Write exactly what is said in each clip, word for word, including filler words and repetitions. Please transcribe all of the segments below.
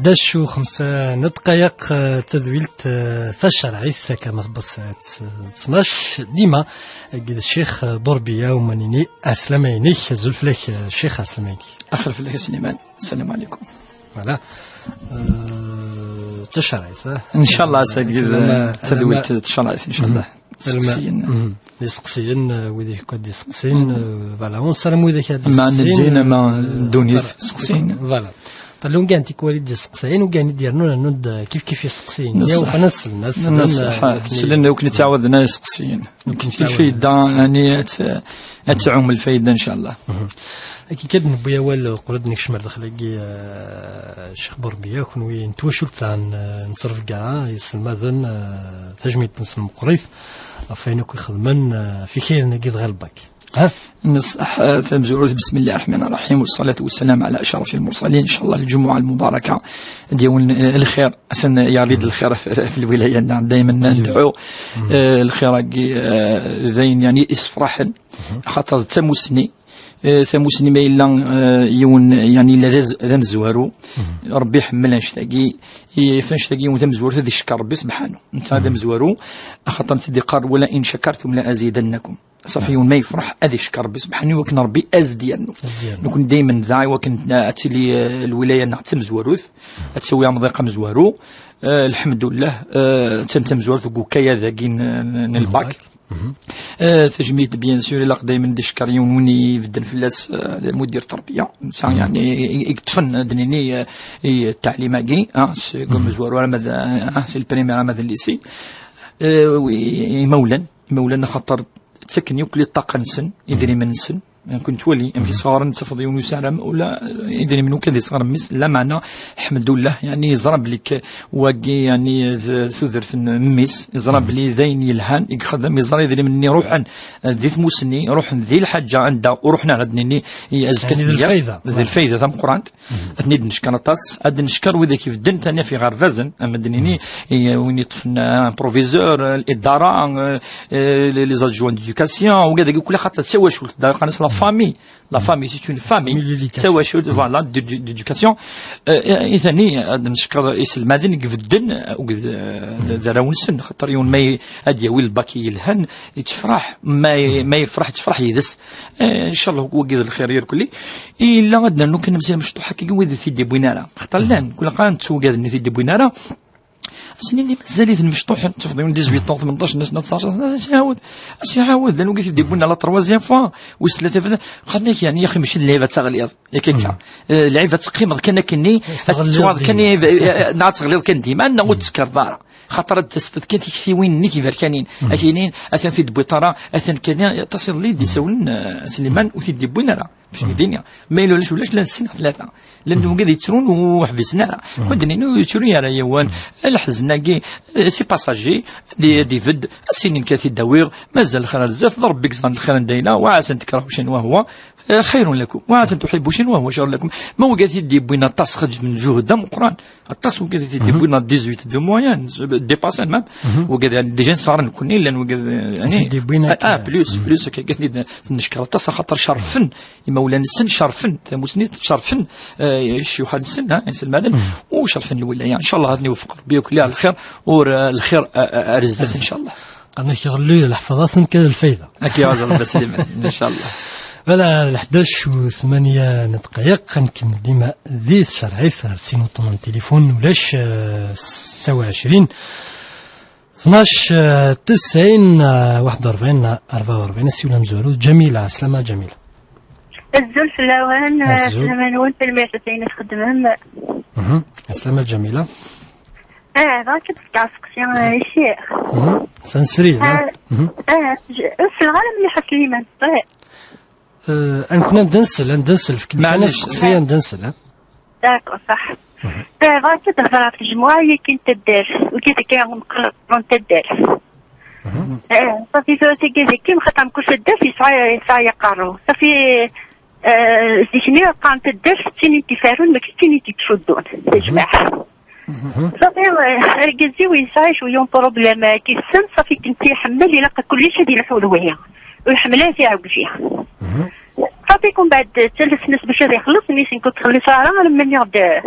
Dacu xemsa n ddqayeq, eh, tadwilt, eh, tacerɛit, akka ma tewweḍ tesɛa, eh, tnac, dima, eh, akked Ccix, eh, Burbiya, umanini, ɛeslama-inek, azul fell-ak, eh, Ccix, ɛeslama-inek. Axir fell-ak a Sliman, sslam ɛlikum. Voilà. Eh, tacerɛit, eh? Ncallah, ass-agi d, eh, tadwilt tacerɛit, ncallah. Iseqsiyen. Mhm. Iseqsiyen, eh, wid i k-ad-iseqsin, eh, voilà, ur nessaram wid i k-ad-iseqsin, ama n ddin, ama n, eh, ddunit, iseqsiyen. Voilà. Talli ungan tikwal i d-iseqsayen, ungan i d-yernu, rnu-d, eh, kif kif iseqsiyen. Ufan ad slen, ad slen, eh, slen, ur ken-ttɛawaden ara iseqsiyen. Ur ken-ttɛawaden ara iseqsiyen. Lfayda, yani, ad, ad tɛum lfayda, ncallah. Mhm. Akken kan newwi awal, eh, qbel ad nekcem ar daxel-agi, eh, Ccix Burbiya, kunwi n twacult n, eh, n Ttrebga, iselmaden, eh, tajmilt-nsen meqqrit, ɣef wayen akk i xedmen, eh, ɣef ikayaden-agi dɣa lbak. Ha? Nṣeḥ, eh, tamezwarut, بسم الله الرحمن الرحيم، والصلاة والسلام على أشرف المرسلين، إن شاء الله الجمعة المباركة، ad d-yawi, eh, lxir, atan yawi-d lxir f, f lwilaya-nneɣ, daymen ad nedɛu, eh, lxir-agi, eh, d ayen, yani, yessefraḥen, xaṭer d tamusni, Eh, tamusni ma yella, eh, yiwen, yani, yella d az-, d amezwaru, Rebbi iḥemmel annect-agi, i-, ɣef annect-agi yiwen d amezwaru, ad icekkeṛ Rebbi sebḥanu. Netta d amezwaru, axaṭer netta d-iqqar: "ولئن شكرتم لأزيدنكم". Ṣafi, yiwen ma yefṛeḥ, ad icekkeṛ Rebbi sebḥanu, i wakken Rebbi ad s-d-yernu. Ad s-d-yernu. Nekni daymen da, i wakken, eh, ad tili, eh, lwilaya-nneɣ d tamezwarut, ad tawi amḍiq amezwaru, eh, lḥemdullah, eh, attan d tamezwarut deg ukayad-agi n, n, n lbak. Eh, tajmilt, bien sûr, ilaq daymen d icekkeṛ yiwen win ibedden fell-as, eh, d lmudir terbiya. Nesɛa, yani, i, i yeṭṭfen, ad d-nini, eh, i ttaɛlim-agi, ah, seg umezwaru arma d, ah, si lprimaire arma d lycée. Eh, wi-, imawlan, imawlan axaṭer ttaken yakk li ṭṭaqa-nsen, idrimen-nsen. Akken twali, amek i sɣaren, tafeḍ yiwen usaram, ula idrimen ur kan d isɣaren mmi-s, lameɛna, ḥemdullah, yani, yeẓra belli k-, wagi, yani, d tudert n mmi-s, yeẓra belli d ayen yelhan i ixeddem, yeẓra idrimen-nni ruḥen, eh, di tmusni, ruḥen di lḥaǧa anda ur ruḥen ara, ad d-nini, i azekka, yani, d lfayda, d lfayda tameqqrant. Ad ten-id-neckeṛ aṭas, ad neckeṛ widak ibedden tani ɣef iɣerbazen, am ad d-nini, i, win yeṭṭfen, eh, proviseur, eh, l'idara, eh, eh, les, les adjoints d'éducation, wigad-agi kul axaṭer d tawacult, da qqaren-as la famille. La famille, c'est une famille. Famille d'éducation. Tawacult, voilà, d-, d-, d'éducation. Euh, i tani, ad neckeṛ iselmaden i ibedden, euh, akked, euh, d, d arraw-nsen, xaṭer yiwen ma y-, ad yawi lbak yelhan, yettefraḥ, ma y-, ma yefreḥ, yettefraḥ yid-s. Euh, ncallah, wagi d lxir irkelli. Illa ad nernu kan amsir mecṭuḥ akka, wid i t-id-yewwin ara. Xaṭer llan, kul aqran d tugaden i t-id-yewwin ara. Ass-nni mazal-iten mecṭuḥen, tafeḍ yiwen dix-huit ans, tmenṭac sna, tnac sna, ad s-iɛawed, ad s-iɛawed, llan wigad i d-yewwin la troisième fois, wis tlata fada, qqaren-ak, yani, yaxi mačči d lɛib ad taɣliḍ, yak akka. Eh, lɛib ad teqqimeḍ kan akkenni, ad tettwaɣeḍ kan, eh, eh, neɣ ad teɣliḍ kan dima, neɣ ur d-tekkreḍ ara. Xaṭer ad d-taseḍ kan tiktiwin-nni tiberkanin, ad k-yinin, atan t-id-tewwiḍ ara, atan kan, aṭas iḍelli d-isawlen, eh, Sliman, ur t-id-yewwin ara. Bac d-iniɣ. Ma yella ulac, ulac, llan sin neɣ tlata. Llan wigad yettrun ur ḥbisen ara. Ur d-nnin ur yettru ara yiwen. Lḥezn-agi, eh, c'est passager, ad i-, ad ibedd, ad s-inin kan ad t-id-awiɣ, mazal lxir ar zdat, d Rebbi yeẓran lxir anda yella, وعسى أن تكرهوا شيئا وهو، eh, خير لكم، وعسى أن تحبوا شيئا وهو شر لكم. Ma wigad i d-yewwin aṭas, xeǧben juhd ameqqran, aṭas wigad i d-yewwin dix-huit de moyenne, dépassé même. Wigad, yani, déjà nesɣer nekkni, llan wigad, yani, ah, plus, plus, akka, kan i d-, neckeṛ aṭas, axaṭer cerfen imawlan-nsen, cerfen tamusni, cerfen, eh, ccuyuxa-nsen, ha, inselmaden, u cerfen lwilaya. Ncallah ad ten-iweffeq Rebbi akk li ɛla lxir, ur, eh, lxir, eh, eh, ar zdat, ncallah. Qqaren-ak iɣelli leḥfaḍa-ten kan lfayda. Akka i ɣazeɣ Rebbi Sliman, ncallah. Voilà, leḥdac u tmanya n ddqayeq, ad nkemmel dima di tcerɛit, ar sin uṭṭun n tilifun, ulac, eh, setta u ɛecrin, tnac, eh, tesɛin, eh, waḥed u rebɛin, eh, rebɛa u rebɛin, asiwel amezwaru, Ǧamila, ɛeslama Ǧamila. Azul fell-awen, azul. Ɛeslama-nwen, tanemmirt ɣef wayen i txeddmem. Mhm. Ɛeslama Ǧamila. Eh, bɣiɣ ad d-fkeɣ aseqsi, eh, i ccix. Mhm. Tanesrit, eh? Eh, mhm. Eh, j-, ur selleɣ ara mliḥ a Sliman. Eh. Eh, ad nekni ad d-nsel, ad d-nsel, fek-d kan aseqsi, ad d-nsel, eh? D'accord, صح. Mhm. Eh, bɣiɣ ad d-hḍreɣ ɣef tejmuɛa-agi n taddart, wigi deg meqqar n taddart. Mhm. Eh, ṣafi tura tagi deg-i, xaṭer mkul taddart yesɛa, yesɛa aqerru. Ṣafi, eh, zik-nni qqaren taddart d tin i d-ifarun, mačči d tin i d-ittcuddun, tajmaɛt. Mhm. Ṣafi, eh, argaz-iw yesɛa cwiya n problème, eh, kif-sen, ṣafi akken tt-iḥemmel, ilaq kullec ad ilḥu d wihi. Ur iḥemmel ara tiɛegzi. Mhm. Ṣafi, kun baɛd, ttalasen-as bac ad ixelleṣ, nni-as nekk ur ttxelliṣeɣ ara, alamma nniɣ-d, eh,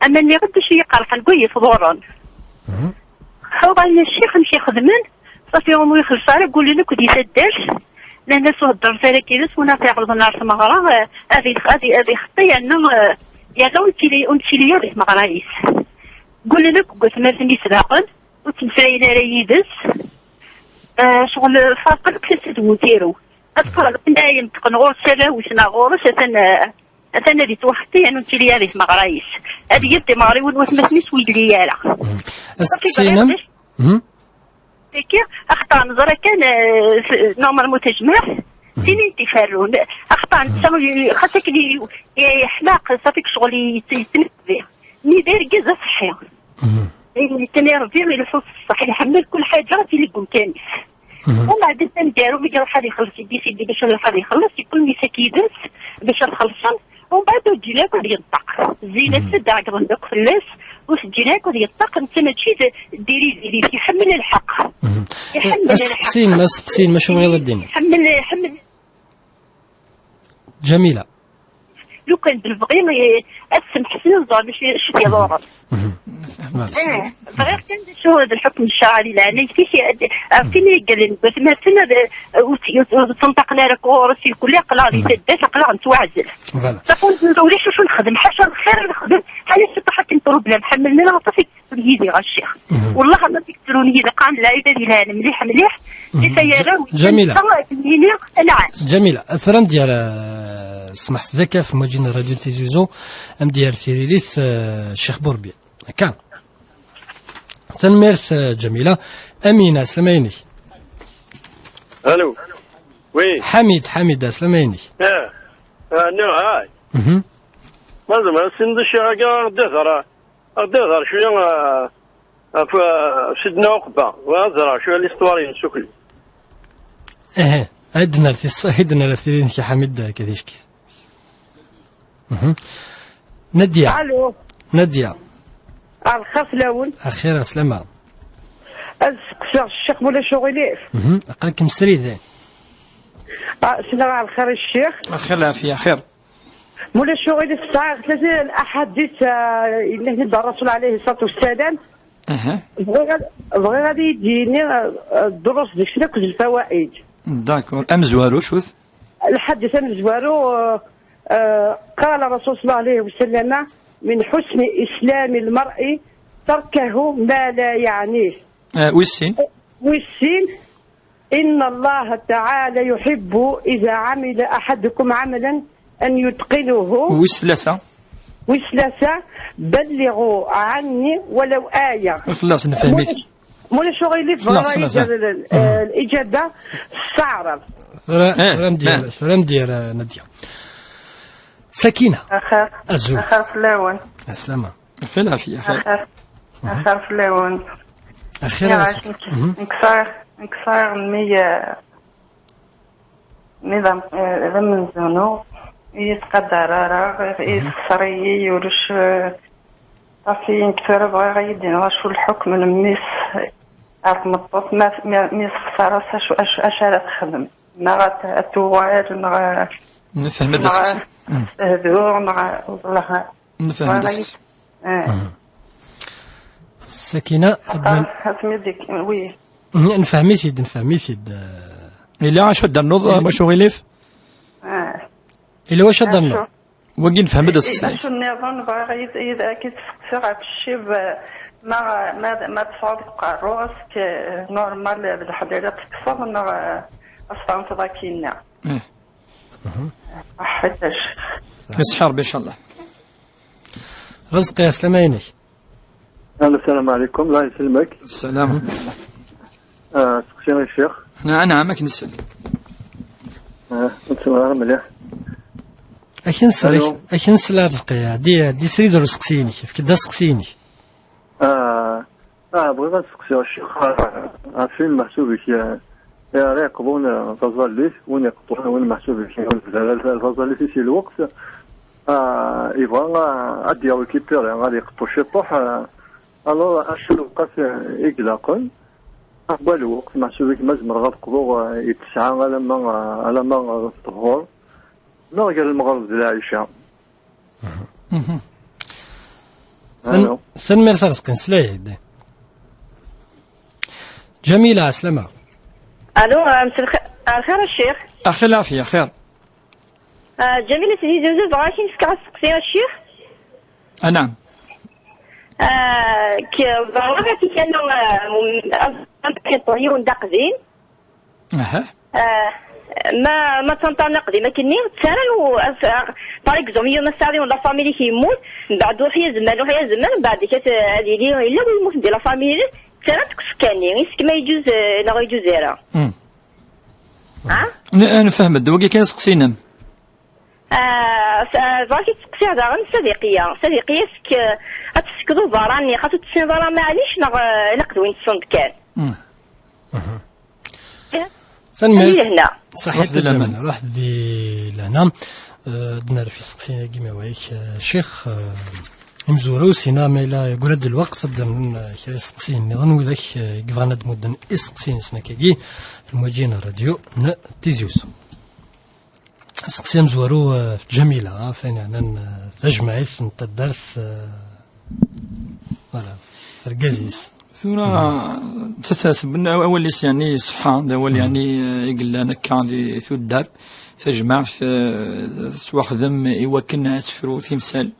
Ama nniɣ-d acu iyi-iqerḥen deg way yefḍuren. Ḥuɣan ccix amek i xedmen, ṣafi ur ixelleṣ ara, ggulen akk di taddart, nnan-as ur heddret ara akka yid-s, win ara t-iɛerḍen ar tmeɣra, eh, ad ix-, ad i-, ad ixeṭṭi yerna, eh, yerna ur nettili, ur nettili ara di tmeɣra-is. Ggulen akk deg watmaten-is daɣen, ur ttmeslayen ara yid-s. Eh, ccɣel, eh, ferqen akk tasa d wutiru. Ad qqaren akken ay neṭqen ɣur-s arraw-is neɣ ɣur-s, atan, eh, atan ad yettwaxetti, anu nettili ara di tmeɣra-is. Ad yaf timeɣriwin n watmaten-is ur yelli ara. Mhm. Aseqsi-inem? Mhm. Tagi, axaṭer neẓra kan, eh, s-, normalement tajmaɛt, mhm, tinin t-iferrun. Axaṭer netta, xas akken i-, i-, yeḥmaq, ṣafi ccɣel yet-, yettnebbi. Nni d argaz aṣeḥḥi. Mhm. Ayen yettini Rebbi ileḥḥu s ṣṣeḥ, iḥemmel kul ḥaǧa ad tili deg umkan-is. Mhm. Umbeɛd, taneggaru, mi iruḥ ad ixelleṣ i D C D bac ad iruḥ ad ixelleṣ, yeqqel mi s-ak yid-s bac ad xellṣen, umbeɛd ur ǧǧin akk ad yenṭeq. Zzin-as-d, ɛeggḍen-d akk fell-as, ur t-ǧǧin akk ad yenṭeq, netta mačči d diri diri, iḥemmel lḥeqq. Mhm. Iḥemmel lḥeqq. Aseqsi-inem, aseqsi-inem, acu tebɣiḍ ad d-tiniḍ? Iḥemmel, iḥemmel. Jamila. Lukan d lebɣi, eh, ad semḥsen, ẓer acu, acu t-iḍurren. Mhm. Voilà. Eh, bɣiɣ kan d acu d lḥukm n ccṛeɛ di leɛnayet-ik, eh, ar tin i yeggalin deg watmaten, ad, eh, ur t-, ur t-, ur ttneṭṭaqen ara ɣur-s, irkelli aql-aɣ di taddart, aql-aɣ nettwaɛzel. Voilà. Taqun ulac acu nexdem, ḥaca lxir i nexdem, ḥaca ciṭuḥ akken problème, ḥemmlen aṭas i yid-i ɣer ccix. Mhm. Wellah ma t-yettrun yid-i, qqaren lɛibad yelhan mliḥ mliḥ, mhm, di tayara-w, Jamila. Netta ad yini, nɛam. Jamila, tura ad m-d-yerr, eh, smeḥ s daka f Mujin Radio Tizi Uzzu, ad m-d-yerr tiririt, eh, Ccix Burbi. Akka. Tanemmirt, eh, Jamila. Amina, slama-inek. Allô. Oui. Ḥamid, Ḥamid, slama-inek. Ah. Ah, non, ah. Mhm. Ma zemreɣ ad s-iniɣ d acu akka, ad d-hḍeṛ, ad d-hḍeṛ cwiya, ah, ɣef, ah, Sidna Uqba. Bɣiɣ ad ẓreɣ cwiya l'histoire-ines akk. Ehe, ad d-nerr tis-, ad d-nerr tiririt-ik a Ḥamid, akka tickit. Mhm. Nadia. Allô. Nadia. Lxir fell-awen. Axir, slama. Ad seqsiɣ ccix, ma ulac uɣilif. Mhm. Aql-ikem srid. Ah, ssneɣ lxir i ccix. Axir, lɛafiya, axir. Ma ulac uɣilif, sɛiɣ tlata n laḥadit, ah, yella-t-id Rrasul ɛalayhi ṣṣalatu wassalam. Aha. Bɣiɣ ad, bɣiɣ ad iyi-d-yini, ah, ddrus deg-sen akked lfawaid. D'accord. Amezwaru, acu-t? Lḥadit amezwaru, ah, ah, قال الرسول صلى الله عليه وسلم: من حسن إسلام المرء تركه ما لا يعنيه. Ah, wis sin? Wis sin, إن الله تعالى يحب إذا عمل أحدكم عملا أن يتقنه. Wis tlata? Wis tlata, بلغوا عني ولو آية. Xellas, nefhem-it. Ma ulac uɣilif, bɣiɣ ad d-yerr l-, l-, eh, liǧaba s taɛrabt. Tura, eh, tura ad m-d-yerr, eh, tura ad m-d-yerr, eh, Nadia. Sakina. Axir. Azul. Axir fell-awen. Aslama. Axir, lɛafiya, axir. Axir. Axir fell-awen. Axir. Nniɣ-as, a Sakina. Nekk, mhm, nekk sɛiɣ, nekk sɛiɣ mmi, eh, mi d am-, eh, d amenzun, ur yi-yettqadar ara, mhm, yessexṣer-iyi, ulac, eh, ɣef-, nekk tura bɣiɣ ad yi-d-iniḍ acu lḥukm n mmi-s ar tmeṭṭut, ma, ma, mi yessexṣer-as acu, acu, acu ara texdem? Neɣ ad, ad tuɣal, neɣ, nefhem-d neɣ aseqsi. Mhm. Ad tehdu, neɣ, wellah. Nefhem-d aseqsi. Eh. Mhm. Sakina, ad n-, ah, asmi dik, oui. Mhm, nefhem-it-id, nefhem-it-id, eh. Yella acu ad d-ternuḍ, eh, wacu ɣilif? Eh. Yella wacu ad d-ternuḍ? Acu? Wagi nefhem-d aseqsi. Acu nniḍen bɣiɣ yid-, yid-, ad k-id-steqsiɣ ɣef ccib, eh, ma, ma, ma tesɛuḍ deg uqerru, est-ce que normal d leḥlal ad tekkseḍ neɣ, eh, ad s-tɛunteḍ akkinna? Eh. Mhm. Ḥaǧa. Yesḥi Rebbi, incallah. Rizqi, aslama-inek. Alo, salam alaikum, la iselmek. Salam. Ah, seqsi i ccix. Naɛam, naɛam, ad k-nsel. Ah, ur tesmaɛeḍ ara mliḥ. Ad k-nsel, alo. Ad k-nsel a Rizqi, ɛeddi, ɛeddi srid ɣer useqsi-inek, efk-d aseqsi-inek. Ah, ah, bɣiɣ ad seqsiɣ ccix, ah, ɣef win meḥsub-ik, ah, ara yeqḍun, ah, taẓallit, win iqeṭṭun, win meḥsub-ik, win tebda taẓallit-is i lweqt, ah, yebɣa, ah, ad d-yawi kipiri, ad iqeṭṭu ciṭuḥ, ah, alors, acu lewqat, ah, i ilaqen, ah, wa lweqt, meḥsub-ik ma zemreɣ ad qḍuɣ, ah, i ttesɛa alamma, ah, alamma, ah, ṭhur, neɣ gar lmeɣreb d lɛica? Mhm. Tan-, tanemmirt a Rezqi, nesla-ak-d. Jamila, slama. Alo, ah, mselxir, ah, xir a ccix. Axi lɛafya, xir. Ah, Jamila, Sidi Zuzu, bɣiɣ ad k-in-fkeɣ asteqsi a ccix. Anɛam. Ah, k-, bɣiɣ ad k-in-, ah, um, yiwen d aqdim. Aha. Ah, ma, ma ttantaren aqdim akkenni, ttarran u-, as-, ah, par exemple, yiwen ass-a yiwen la famille-ik yemmut, mbeɛd uḥya zeman, uḥya zeman, mbeɛd ad, ad yili yella wi yemmuten di la famille-ik, ttarran-t deg usekka-nni, is-, ma yeǧuz, eh, neɣ yeǧuz ara? Hmm. Ha? N-, nfehmed, wagi kan asteqsi-inem. Ah, s-, ah, bɣiɣ ad k-id-steqsiɣ daɣen, Sadiqiya. Sadiqiya, est-ce que, ah, ad tessekdeḍ berra-nni, xas ur tessineḍ ara, maɛlic, neɣ, ah, ilaq d win tessneḍ kan? Hmm. Mhm. Eh? Tanemmirt. Ad yili lehna. Ṣaḥit. Ruḥ di lehna. Ruḥ di lehna. Eh, ad nerf isteqsiyen-agi ma wayek, eh, Ccix, eh, imezwura usina ma yella yeggra-d lweqt, ad d-rren, eh, kra isteqsiyen nniḍen, widak, eh, i yebɣan ad d-mudden isteqsiyen-nsen akkagi, f lemwaǧi n rradyu n Tizi Uzzu. Asteqsi amezwaru, eh, f Ǧamila, ɣef wayen yeɛnan, eh, tajmaɛit n taddart, eh, voilà, argaz-is. Tura, mhm, ta-, ta-, tebna awal-is, yani, ṣṣeḥḥa, d awal, mhm, yani, eh, i yellan akka di tuddar. Tajmaɛt, eh, tettwaxdem i wakken ad tefru timsal.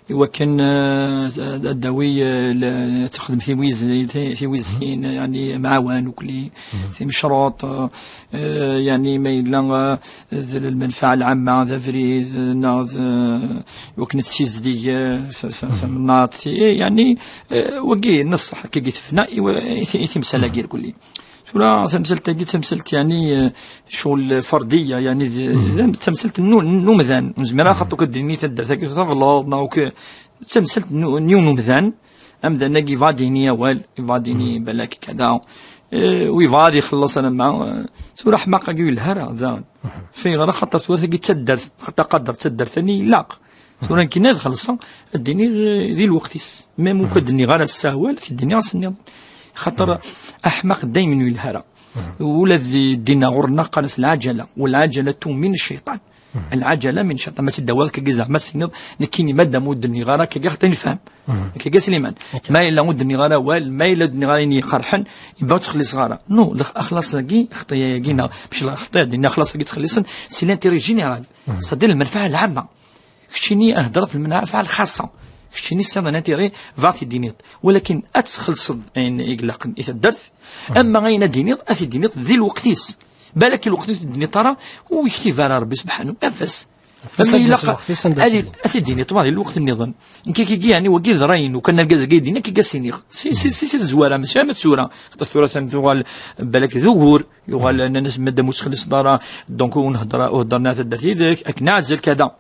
Iwakken, eh, ad d-tawi, eh, le-, ad texdem tiwiz-, ti-, tiwiztin, yani, amɛawan ukli, mhm, timecruṭ, eh, yani, ma yella, eh, d lmenfaɛa lɛamma, d abrid, eh, neɣ d, eh, iwakken ad tessizdig, eh, s-, s-, mhm, tamnaḍt, ti-, yani, eh, wagi, n ṣṣeḥ, akka i tefna, i wa-, i ti-, i timsal-agi, mhm, irkelli. Tura tamsalt-agi d tamsalt, yani, eh, ccɣel ferdiya, yani, d, mhm, d tamsalt n, n umdan. Ur nezmir ara, mhm, xaṭer ur k-d-nini taddart-agi teɣleḍ, neɣ ur k-, d tamsalt n, n yiwen umdan. Amdan-agi yebɣa ad d-yini awal, yebɣa ad d-yini, mhm, balak kada. Eh, u yebɣa ad ixelleṣ alamma, eh, tura ḥmaq-agi ur yelha ara, daɣen. Mhm. Fayɣer? Axaṭer tura tagi d taddart, xaṭer aqader d taddart-nni ilaq. Tura nekkin ad xellṣeɣ, ad d-iniɣ, eh, di lweqt-is. Même ur k-d-nniɣ ara ass-a awal, ad k-d-iniɣ ass-nniḍen. Xaṭer aḥmaq daymen ur yelha ara. Ula d ddin-a ɣur-neɣ qqaren-as lɛaǧala, walɛaǧalatu min cciṭan. Lɛaǧala min cciṭan. Ma tt-id-tawiḍ akkagi zeɛma ad s-tiniḍ, nekkini madam ur d-nniɣ ara akkagi, xaṭi nefhem. Akkagi a Sliman. Ma yella ur d-nniɣ ara awal, ma yella ur d-nniɣ ara ayen iqerḥen, yebɣa ur ttxelliṣeɣ ara. Non, lex-, axlaṣ-agi, xeṭṭi-agi, neɣ, mec la xeṭṭi, ad d-nini axlaṣ-agi ttxelliṣen, c'est l'intérêt général. C'est-à-dire lmenfaɛa lɛamma. Keččini ad hedreɣ f lmenfaɛa lxaṣṣa. Keččini tesɛiḍ un intérêt, bɣiɣ ad t-id-tiniḍ. Walakin ad txellṣeḍ ayen i ilaqen i taddart, ama ayen ad d-tiniḍ, ad t-id-tiniḍ di lweqt-is. Balak i lweqt ur t-id-tiniḍ ara, ur yektib ara Rebbi subḥanu, af-as. Af-as. Ama ad d-yas ilaq lweqt-is, anda ad, ad t-id-tiniḍ. Ad t-id-tiniḍ, ṭṭbɛ di lweqt nniḍen. Nekk, kiki, yeɛni, wagi d ṛṛay-inu, kan argaz-agi i d-yenna, kiki, ad s-iniɣ. Si, si, si, si tezwara, mačči ama d tura. Xaṭer tura, atan tuɣal balak d ugur, yuɣal, nnan-as, madam ur tettxelliṣeḍ ara, donc ur nhedder, ur heddren ara taddart yid-k, akken aɛzel kada.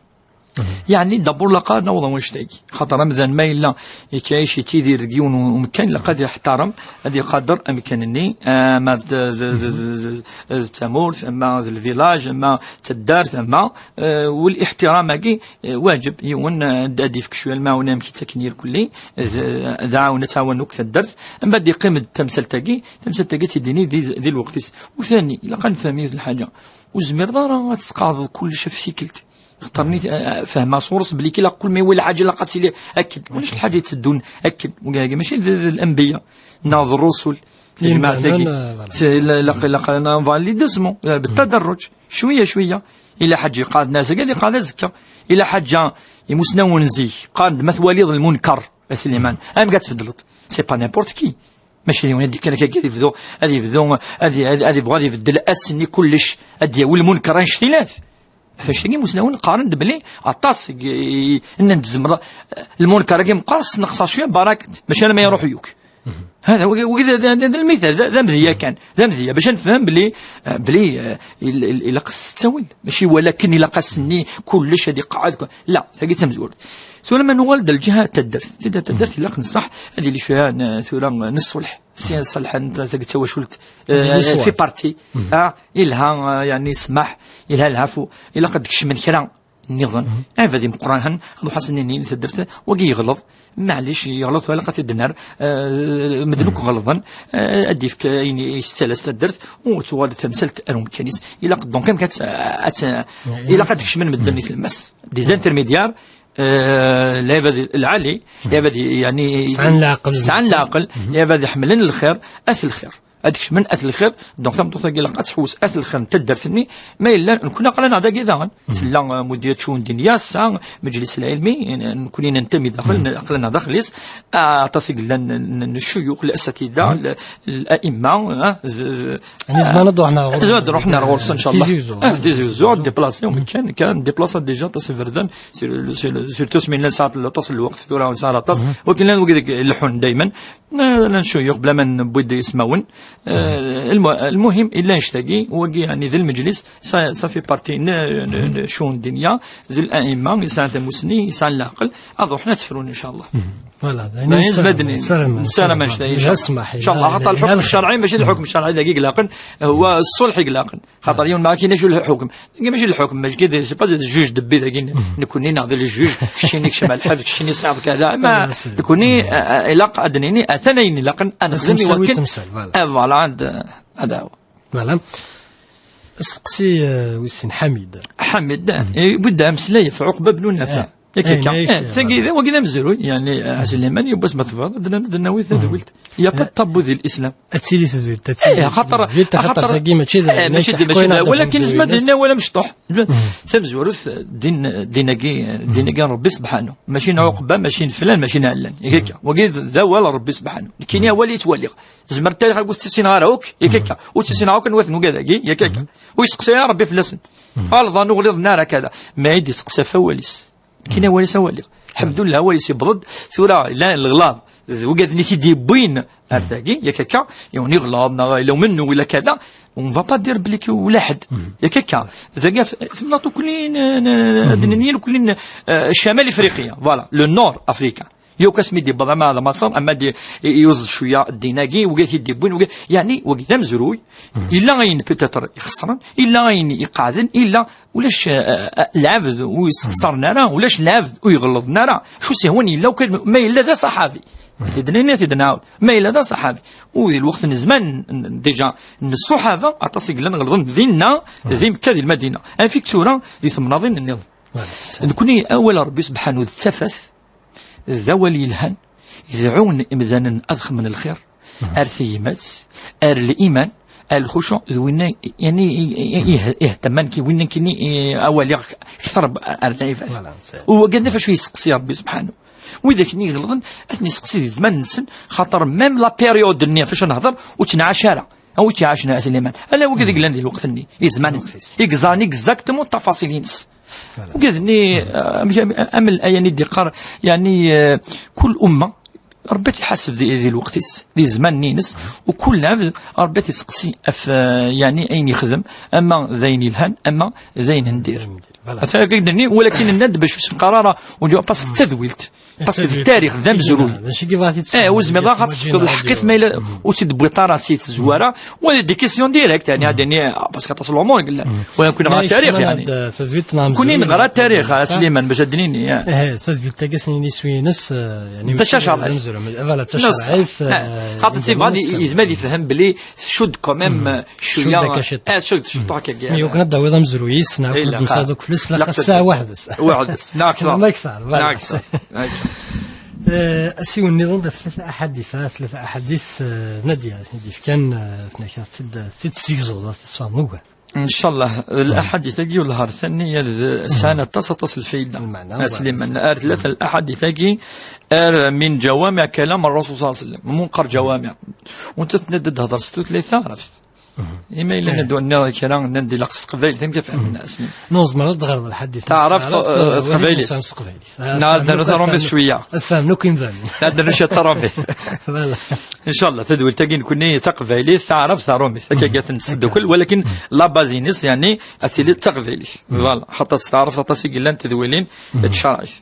Yeɛni, d'abord, ilaq ad naweḍ wanect-agi. Xaṭer amdan ma yella yettɛic, yettidir deg yiwen umkan, ilaq ad iḥtarem, ad iqader amkan-nni, ama d, d, d, d, d, d tamurt, ama d lvilaj, ama d taddart, ama, eh, wal-, iḥtiram-agi, eh, waǧeb, yiwen, eh, ad, ad ifk cwiya lmaɛuna amek ittaken irkelli, d, d aɛawen, ad tɛawen akk taddart, ama ad iqqim d tamsalt-agi, tamsalt-agi ad tt-id-ini di, di lweqt-is. U thani, ilaq ad nefhem yiwet lḥaǧa. Ur tezmireḍ ara ad tesqeɛdeḍ kullec ɣef tikkelt. Xaṭer nit-, eh, fehmeɣ sɣur-s belli kila kul ma yewwi lḥaǧa ilaq ad tili akken. Ulac lḥaǧa yetteddun akken. Wagi mačči d, d lanbiya neɣ d rrusul. Tajmaɛt-agi, eh, voilà. Ilaq, ilaq ad nvalidismu, eh, bitadarruj, cwiya, cwiya. Ila ḥaǧa yeqqar-d nas-agi, ad yeqqar-d azekka. Ila ḥaǧa imusnawen n zik, qqaren-d ma twaliḍ lmunker, a Sliman, amek ad tbeddleḍ? C'est pas n'importe qui. Mačči d yiwen ad d-ikkan akka, ad yebdu, ad yebdu, ad y-, ad, ad yebɣu ad ibeddel ass-nni kullec, ad d-yawi lmunker annect-ilat. Ɣef wacu-agi imusnawen qqaren-d belli aṭas i, i, nnan-d tzemreḍ, lmunker-agi meqqar, sneqseɣ cwiya, barak, mačči alamma iruḥ yakk. Hada, wagi, wagi d, d, d, d lmital, d, d amedya kan, d amedya, bac ad nefhem belli, eh, belli, eh, il-, il-, ilaq s ttawil, mačči walakin ilaq ass-nni kullec ad iqeɛɛed, ku-, la, tagi d tamezwarut. Tura ma nuɣal-d lǧiha n taddart, tidda n taddart ilaq nṣaḥ ad yili cwiya n, tura n ṣṣulḥ. Si ṣṣalḥen tagi d tawacult, eh, fi parti, ah, ilha, eh, yani smaḥ, ilha lɛafu, ilaq ad d-kecmen kra nniḍen. Ɛibad imeqqranen, ad uḥasen nini taddart, wagi yeɣleḍ, maɛlic yeɣleḍ, ilaq ad t-id-nerr, eh, medden akk ɣelḍen, eh, ad d-yefk ayen i s-tettalas taddart, u tuɣal tamsalt ar umkan-is. Ilaq donc amek ad tt-, ad tt-, ilaq ad d-kecmen medden i tlemmast. Des intermédiaires, Eh, lɛibad lɛali, lɛibad, yani, sɛan leɛqel. Sɛan leɛqel, lɛibad iḥemmlen lxir, at lxir. Ad kecmen at lxir, donc tameṭṭut-agi ilaq ad tḥewwes at lxir n taddart-nni, ma yella, nekkni aql-aneɣ dagi daɣen. Tella, eh, mudirat shu'un dinya, tesɛa mejlis lɛilmi, n-, nekkni nentami daxel, aql-aneɣ daxel-is, ah, aṭas i yellan n, n, n ccuyux, l-asatida, l-, l-a'imma, ah, z-, z-, Yani, nezmer ad ruḥen ar ɣur-, nezmer ad ruḥen ar ɣur-sen, inchallah. Tizi Uzzu. Ah, Tizi Uzzu, ad déplacer, amek kan, kan, déplacer déjà, aṭas iberdan, sur, sur, surtout asmi llan sɛan aṭas n lweqt, tura ur nesɛi ara aṭas. Wakin llan wid leḥḥun dayman, eh, llan ccuyux, bla ma newwi-d ismawen. Eh, lmu-, lmuhim, illa annect-agi, wagi, yani, d lmejlis, ça, ça fait partie n, n, n ccun dinya, d l'a'imma, yesɛan tamussni, yesɛan leɛqel, ad ruḥen ad tt-frun, inchallah. Voilà, d ayen nessaram, nessaram, nessaram annect-agi, inchallah. Inchallah, xaṭer lḥukm ccerɛi, mačči d lḥukm ccerɛi dagi i ilaqen, huwa ṣṣulḥ i ilaqen. Xaṭer yiwen ma akken acu lḥukm. Dagi mačči lḥukm, mačči d, c'est pas d juge de paix dagi, nekkni neɣ d le juge, keččini keččem ar lḥebs, keččini sɛiḍ kada. Ma nekkni, eh, eh, ilaq ad d-nini, atan ayen ilaqen ad nexdem i wakken. Voilà. Ad, ad aw. Voilà. Asteqsi, eh, wis sin, Ḥamid. Ḥamid, eh, yewwi-d ameslay ɣef Ɛuqba bnu Nafi. Yak akka. Eh, tagi, wagi d amezruy, yani, eh, Sliman, yiwwas ma tebɣiḍ, ad n-, ad d-nawi tadwilt. Il y a pas de tabou di l'islam. Ad tili tedwilt, ad tili tedwilt, xaṭer tagi mačči d, eh, mačči d, mačči d, walakin nezmer ad d-nini awal amecṭuḥ. Tamezwarut, din, din-agi, din-agi n Rebbi Sebḥanu. Mačči n Ɛuqba, mačči n flan, mačči n ɛellan. Yak akka. Wagi d, d awal n Rebbi Sebḥanu. Nekkini awal i ttwaliɣ. Zemer tarix ad ur tt-ssineɣ ara akk, yak akka. Ur tt-ssineɣ akk anwa-ten ugad-agi, yak akka. Ur yesteqsi ara Rebbi fell-asen. Alḍan ur ɣliḍen ara kada. Ma i d-yesteqsa ɣef wawal-is. Nekkini awal-is awal-iw. Ḥemdullah, awal-is yewweḍ-d. Tura, llan leɣlaḍ. D wigad-nni i t-id-yewwin ar tagi, yak akka, yiwen iɣlaḍ, neɣ ila umennu, ila kada. On va pas dire belli ula ḥedd. Yak akka. Dagi f-, temnaḍt ukli n, n, n, ad nini ukli n, eh, Camal Ifriqiya. Voilà, le nord africain. Yakk asmi d-yewweḍ ama d Maṣer, ama d-, i-, yuẓ-d cwiya ddin-agi, wigi i t-id-yewwin, wigi, yani, wigi d amezruy. Yella ayen peut-être ixesren, yella ayen iqeɛden, yella ulac, eh, eh, lɛebd ur yessexsaren ara, ulac lɛebd ur iɣellḍen ara. Acu s-yehwan yella, ukan ma yella d aṣaḥabi. Ad t-id-nini, ad t-id-nɛawed. Ma yella d aṣaḥabi. U di lweqt n zzman, n, déjà, n ṣṣuḥaba, aṭas i yellan ɣelḍen dinna, di Mekka, di Lmadina. Anfik tura, di temnaḍin nniḍen. Nekkni, awal Rebbi Sebḥanu d tafat, d awal yelhan, idɛun imdanen ad xemmen lxir, ar teymat, ar liman, ar lxucuɛ, d winna, yani, i, i, i, i, ihtaman ki, winna kini, i, awal-iɣ kter ar lɛibad. Voilà, c'est U wagi d acu yesteqsi Rebbi Sebḥanu. Widak-nni iɣelḍen, ad ten-yesteqsi di zzman-nsen, xaṭer même la période-nni ɣef acu nehder, ur tt-nɛac ara. Awi tt-iɛacen a Sliman. Ala wigi i yellan di lweqt-nni, i zzman-nni. I yeẓran exactement tafaṣil-ines. Voilà. Ugad-nni, eh, amek, am, am, ayen i d-yeqqar, yani, eh, kul umma, Rebbi ad tt-iḥaseb di, di lweqt-is, di zzman-nni-ines, u kul lɛebd, Rebbi ad t-iseqsi ɣef, eh, yani, ayen yexdem, ama d ayen yelhan, ama d ayen n dir. Voilà. Ata akka i d-nni, walakin nenna-d bac ur s-neqqar ara, ur d-, parce que d tadwilt. Parce que d tarix, d amezruy. Eh, ur zmireḍ ara ad tefkeḍ lḥeqq-is ma yella ur tt-id-tewwiḍ ara si tezwara, wa d des questions directes, yani, ad d-nini, ah, parce que aṭas n lumuṛ i yellan. Wa nekkni neɣra tarix, yani. Nekkni neɣra tarix, a Sliman, bac ad d-nini, eh. Eh, tadwilt-agi, s-nini iswi-ines, eh, yani, d tacerɛit. Voilà, d tacerɛit, eh, xaṭer tibɣa yezmer ad yefhem belli tcudd quand même, eh, cwiya. Tcudd akka ciṭ. Eh, tcudd ciṭ akka. Mi yukken ad d-tawiḍ amezruy-is, neɣ ad d-temsaḍ akk fell-as, ilaq ssaɛa waḥd-s. Waḥd-s. Neɣ akteṛ. Neɣ akteṛ. Neɣ akteṛ. Eh, asiwel nniḍen, tlata aḥadit, ah, tlata aḥadit, eh, Nadia, i d-yefkan, eh, tnaka, tid, tid ssegzuḍ, ad tesfehmeḍ ugar. Ncallah, laḥadit-agi u lhar-tanni, yal d, sɛan aṭas, aṭas n lfayda. Lmeɛna, a Sliman, ar tlata laḥadit-agi, ar min ǧawamiɛ kalam ar Rasul ṣalla Llahu ɛalayhi wa sallam. Munqar ǧawamiɛ. U netta tenna-d ad d-hedṛ s tutlayt taɛrabt. Ima yella nniḍ kra, nnan-d ilaq s teqbaylit, amek ad fehmen, a Sliman? Non, tzemreḍ ad d-teɣreḍ lḥadit. Taɛrabt, eh, eh, teqbaylit. Neɣ ad d-nernu taṛumit cwiya. Ad fehmen akk imdanen. Ad d-nernu cwiya taṛumit. Voilà. Ncallah, tadwilt-agi nekkni taqbaylit, taɛrabt, taṛumit. Akka i tent-nesseddukel, walakin la base-ines, yani, ad tili d taqbaylit. Voilà. Xaṭer s taɛrabt aṭas i yellan tedwilin, d tcerɛit.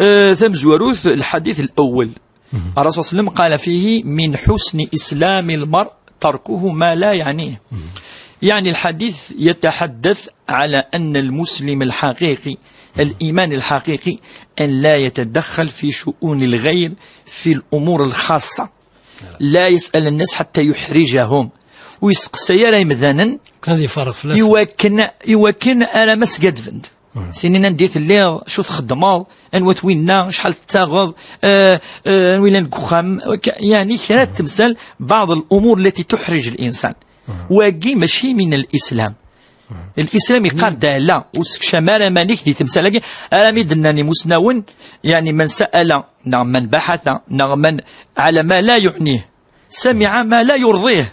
Eh, tamezwarut, lḥadit l-awwel. الرسول صلى الله عليه وسلم قال فيه: من حسن إسلام المرء تركه ما لا يعنيه. يعني الحديث يتحدث على أن المسلم الحقيقي، الإيمان الحقيقي، أن لا يتدخل في شؤون الغير في الأمور الخاصة. لا يسأل الناس حتى يحرجهم. ويسقسي على مذنن. كان يفرغ في الناس. يوكن، يوكن أنا مسجد فند. Sinin anda i telliḍ, acu txeddmeḍ, anwa-t winna, acḥal tettaɣeḍ, eh, eh, anwa yellan deg uxxam, k-, yeɛni kra n temsal, بعض الأمور التي تحرج الإنسان. Wagi mačči من الإسلام. الإسلام yeqqar-d ala, ur sekcam ara iman-ik di temsal-agi, armi d-nnan imusnawen, yeɛni من سأل, neɣ من بحث, neɣ من على ما لا يعنيه. سمع ما لا يرضيه.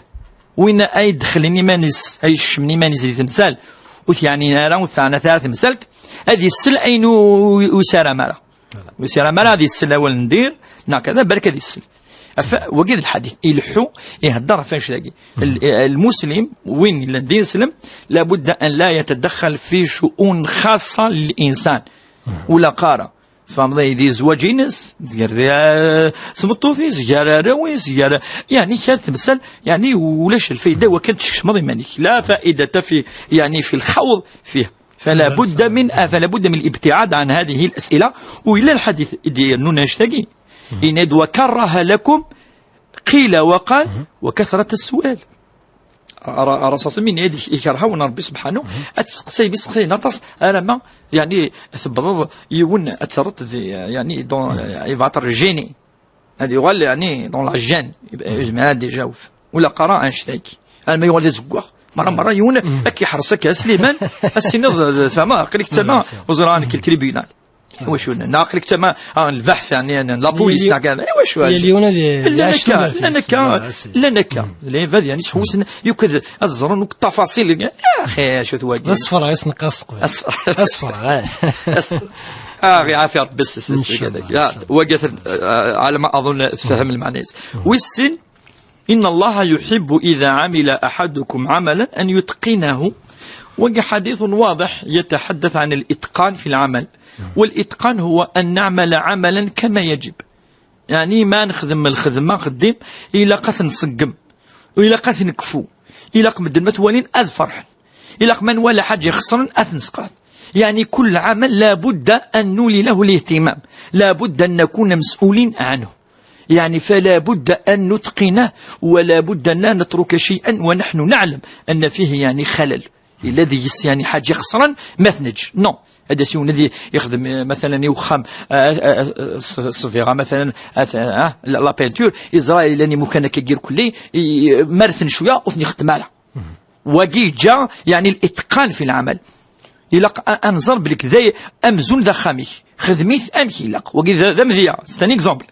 Win ay d-ixellin iman-is, ay iskecmen iman-is di temsal, ur t-yeɛnin ara, ur t-teɛna ara temsalt, ad yessel ayen ur, ur yessaram ara. Ur yessaram ara ad yessel awal n dir, neɣ kada, balak ad yessel. Afa, wagi d lḥadit, ileḥḥu, ihedder ɣef annect-agi. L-, lmuslim, win yellan d ineslem, لابد أن لا يتدخل في شؤون خاصة للإنسان. Ur ilaq ara. Tfehmeḍ, di zzwaǧ-ines, tger di, eh, tmeṭṭut-is, gar arraw-is, gar, yeɛni, kra temsal, yeɛni, ulac lfayda wakken teskecmeḍ iman-ik. لا فائدة في, yeɛni, في الخوض فيها. فلا بد من, فلا بد من الابتعاد عن هذه الأسئلة. Win yellan lḥadit i d-yennun annect-agi. Yenna-d: وكره لكم قيل وقال وكثرة السؤال. Ara, ara sasem ini ad ikerha wen Rebbi subḥanu, ad testeqsay bi isteqsayen aṭas, ara ma, yeɛni, tebḍeḍ yiwen ad terreḍ di, yeɛni, dans, il va être gêné. Ad yuɣal, yeɛni, dans la gêne. Yezmer ad ijaw. Ula qara annect-agi. Alma yuɣal d azeggaɣ. Mara, mara yiwen ad k-iḥres akka, a Sliman, ad s-tiniḍ, tfehmeḍ, aql-ik tama, ur ẓriɣ nekk, le tribunal. Iwacu, neɣ aql-ik tama, ah, lbeḥth, yeɛni, n la police, neɣ kan, iwacu, yal yiwen ad i-, llan akka, llan akka, llan akka. Lɛibad, yeɛni, ttḥewwisen, yukan ad ẓren akk ttafaṣil. Ah, axi, acu-t wagi? D asefreɣ i s-neqqar s teqbaylit. Asefreɣ. Asefreɣ, eh. Ah, ɣi ɛafi Rebbi s, s, s, s, wagi, ah, ɛalama aḍun tfehhem lmeɛna-is. Wis sin, إن الله يحب إذا عمل أحدكم عملا أن يتقنه. Wagi حديث واضح يتحدث عن الإتقان في العمل. والإتقان هو أن نعمل عملا كما يجب. Yeɛni, ma nexdem lxedma, axeddim, ilaq ad t-nṣeggem, u ilaq ad t-nekfu, ilaq medden ma t-walin ad ferḥen, ilaq ma nwala ḥaǧa ixeṣren ad t-nesqeɛd. Yeɛni, كل عمل لا بد أن نولي له الاهتمام، لا بد أن نكون مسؤولين عنه. يعني، فلا بد أن نتقنه، ولا بد أن لا نترك شيئا ونحن نعلم أن فيه، يعني، خلل. Yella deg-s, yeɛni, ḥaǧa ixeṣren, ma t-neǧǧ. Non. Ad as yiwen ad ixdem, eh, مثلا, i uxxam, eh, eh, eh, s-, ṣṣbiɣa, مثلا, eh, eh, la, la peinture, yeẓra llan imukan akka irkelli, i, i, ma rten cwiya, ur ten-ixeddem ara. Wagi yeǧǧa, yeɛni, الإتقان في العمل. Ilaq a, a nẓer belli d ay-, amzun d axxam-ik. Xdem-it amek ilaq. Wagi d, d amedya, c'est un exemple.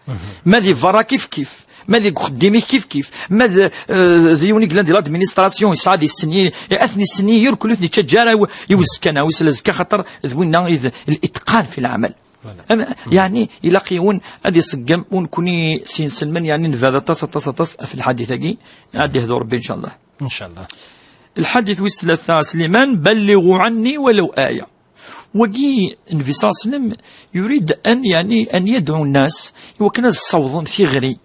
Ma di berra kif kif. Ma deg uxeddim-ik kif kif. Ma d, eh, d yiwen i yellan di l'administration, yesɛa di sni, eh, ad ten-yesni, irkel ur ten-yettaǧǧa ara i, i uzekka neɣ wis lazekka, xaṭer d winna i d الإتقان في العمل. Am-, yeɛni, ilaq yiwen ad iṣeggem, u nekni s yinselmen, yeɛni, nebɛed aṭas, aṭas, aṭas ɣef lḥadit-agi, ad d-ihdu Rebbi, إن شاء الله. إن شاء الله. Lḥadit wis tlata, Sliman: بلغوا عني ولو آية. Wagi, Nnbi صلى الله عليه وسلم يريد أن, يعني, أن يدعو الناس iwakken ad ssawḍen tiɣri.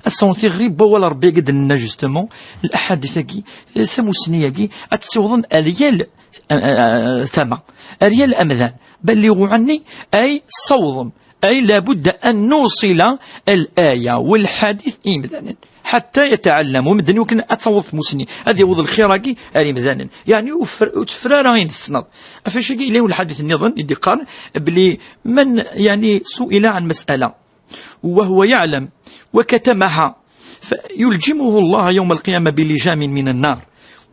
Ad ssawḍen tiɣri n wawal Rebbi-agi d-nenna, justement, lḥadit-agi, tamusni-agi, ad tt-ssiwḍen ar yal, eh, eh, tama, ar yal amdan. بلغوا عني, ay ssawḍem, ay لابد أن نوصل الآية والحديث i yimdanen. حتى يتعلموا, medden iwakken ad taweḍ tmusni, ad yaweḍ lxir-agi ar yimdanen. Yeɛni, ur fer-, ur teffer ara ayen tessneḍ. Ɣef wacagi, yella yiwen lḥadit nniḍen i d-iqqaren belli من, يعني, سئل عن مسألة وهو يعلم وكتمها فيلجمه الله يوم القيامة بلجام من النار.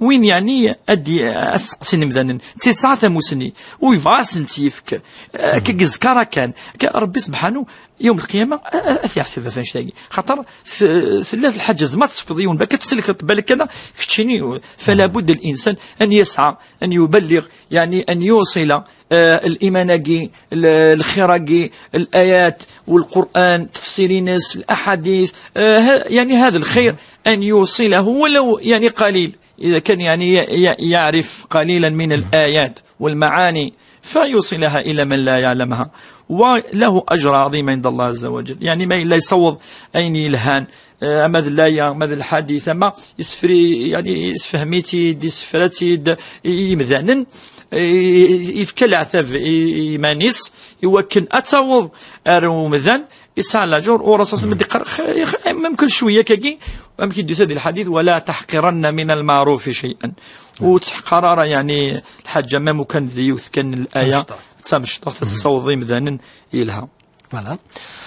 Win, yeɛni, ad d-, ad seqsin imdanen, tesɛa tamusni, u yebɣa ad sen-tt-yefk, akka, yezkar akan, akka, Rebbi subḥanu, yawm lqiyama, a, a, ad t-yeɛteb ɣef annect-agi. Xaṭer t-, tella lḥaǧa, zma ad tesfeḍ yiwen, balak ad tsellkeḍ, balak kan, keččini, فلا بد الإنسان أن يسعى، أن يبلغ، يعني أن يوصل, eh, الإيمان-agi, l-, الخير-agi, الآيات والقرآن, تفسير-ines, الأحاديث, eh, ha-, يعني هذا الخير أن يوصله ولو, يعني, قليل. إذا كان، يعني، ي-، ي-، يعرف قليلا من الآيات والمعاني فيوصلها إلى من لا يعلمها، وله أجر عظيم عند الله عز وجل. يعني, ma yella yessaweḍ ayen yelhan, eh, ama d laya, ama d lḥadit, ama yessefri, yani, yessefhem-itt-id, yessefra-tt-id i yimdanen, eh, yefka leɛtab i, i yiman-is, i wakken ad taweḍ ar umdan, yesɛa laǧur, u Rasul sallam d-iqqar, x-, x-, même que cwiya kagi, amek i d-yusa di lḥadit, ولا تحقرن من المعروف شيئا. ur ttḥeqqar ara, yeɛni, lḥaǧa, ma mukan d yiwet kan n laya d tamecṭuḥt, ad tessaweḍ imdanen yelha. Voilà.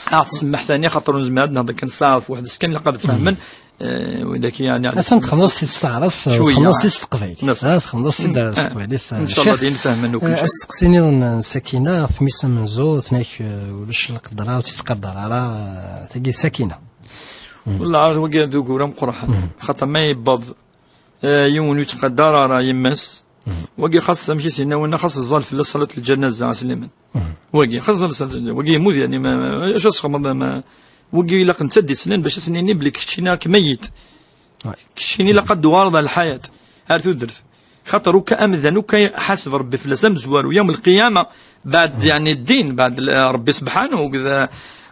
Ad ɣ-tsemmeḥ tani, xaṭer ur nezmir ad nehder kan ssaɛa ɣef weḥd-s kan, ilaq ad fehmen, eh, widak, yeɛni, ad txedmeḍ s teqbaylit. Cwiya. Txedmeḍ s teqbaylit. Ncallah ad d-infahmen akk. Eh, asteqsi nniḍen n Sakina, ɣef mmi-s amenzu, tenna-k, eh, ulac lqedra, ur tt-yettqadar ara, eh, tagi d Sakina. Wallah, wagi d ugur ameqqran. Xaṭer ma yewweḍ, eh, yiwen ur yettqadar ara yemma-s, wagi xas, amek i s-yenna winna, xas ẓẓal fell-as ṣalat lǧanaza, a Sliman. Wagi, xas ẓẓal ṣalat lǧanaza. Wagi yemmut, yeɛni, ma, ma, acu ad txedmeḍ, ma, wagi ilaq netta ad d-islen bac ad s-nini belli keččini rak meyyit. Keččini ilaq ad d-tuɣaleḍ ar lḥayat, ar tudert. Xaṭer uka amdan, uka iḥaseb Rebbi fell-as amezwaru yawm lqiyama, baɛd, yeɛni, ddin, baɛd l-, Rebbi sebḥanu, akked,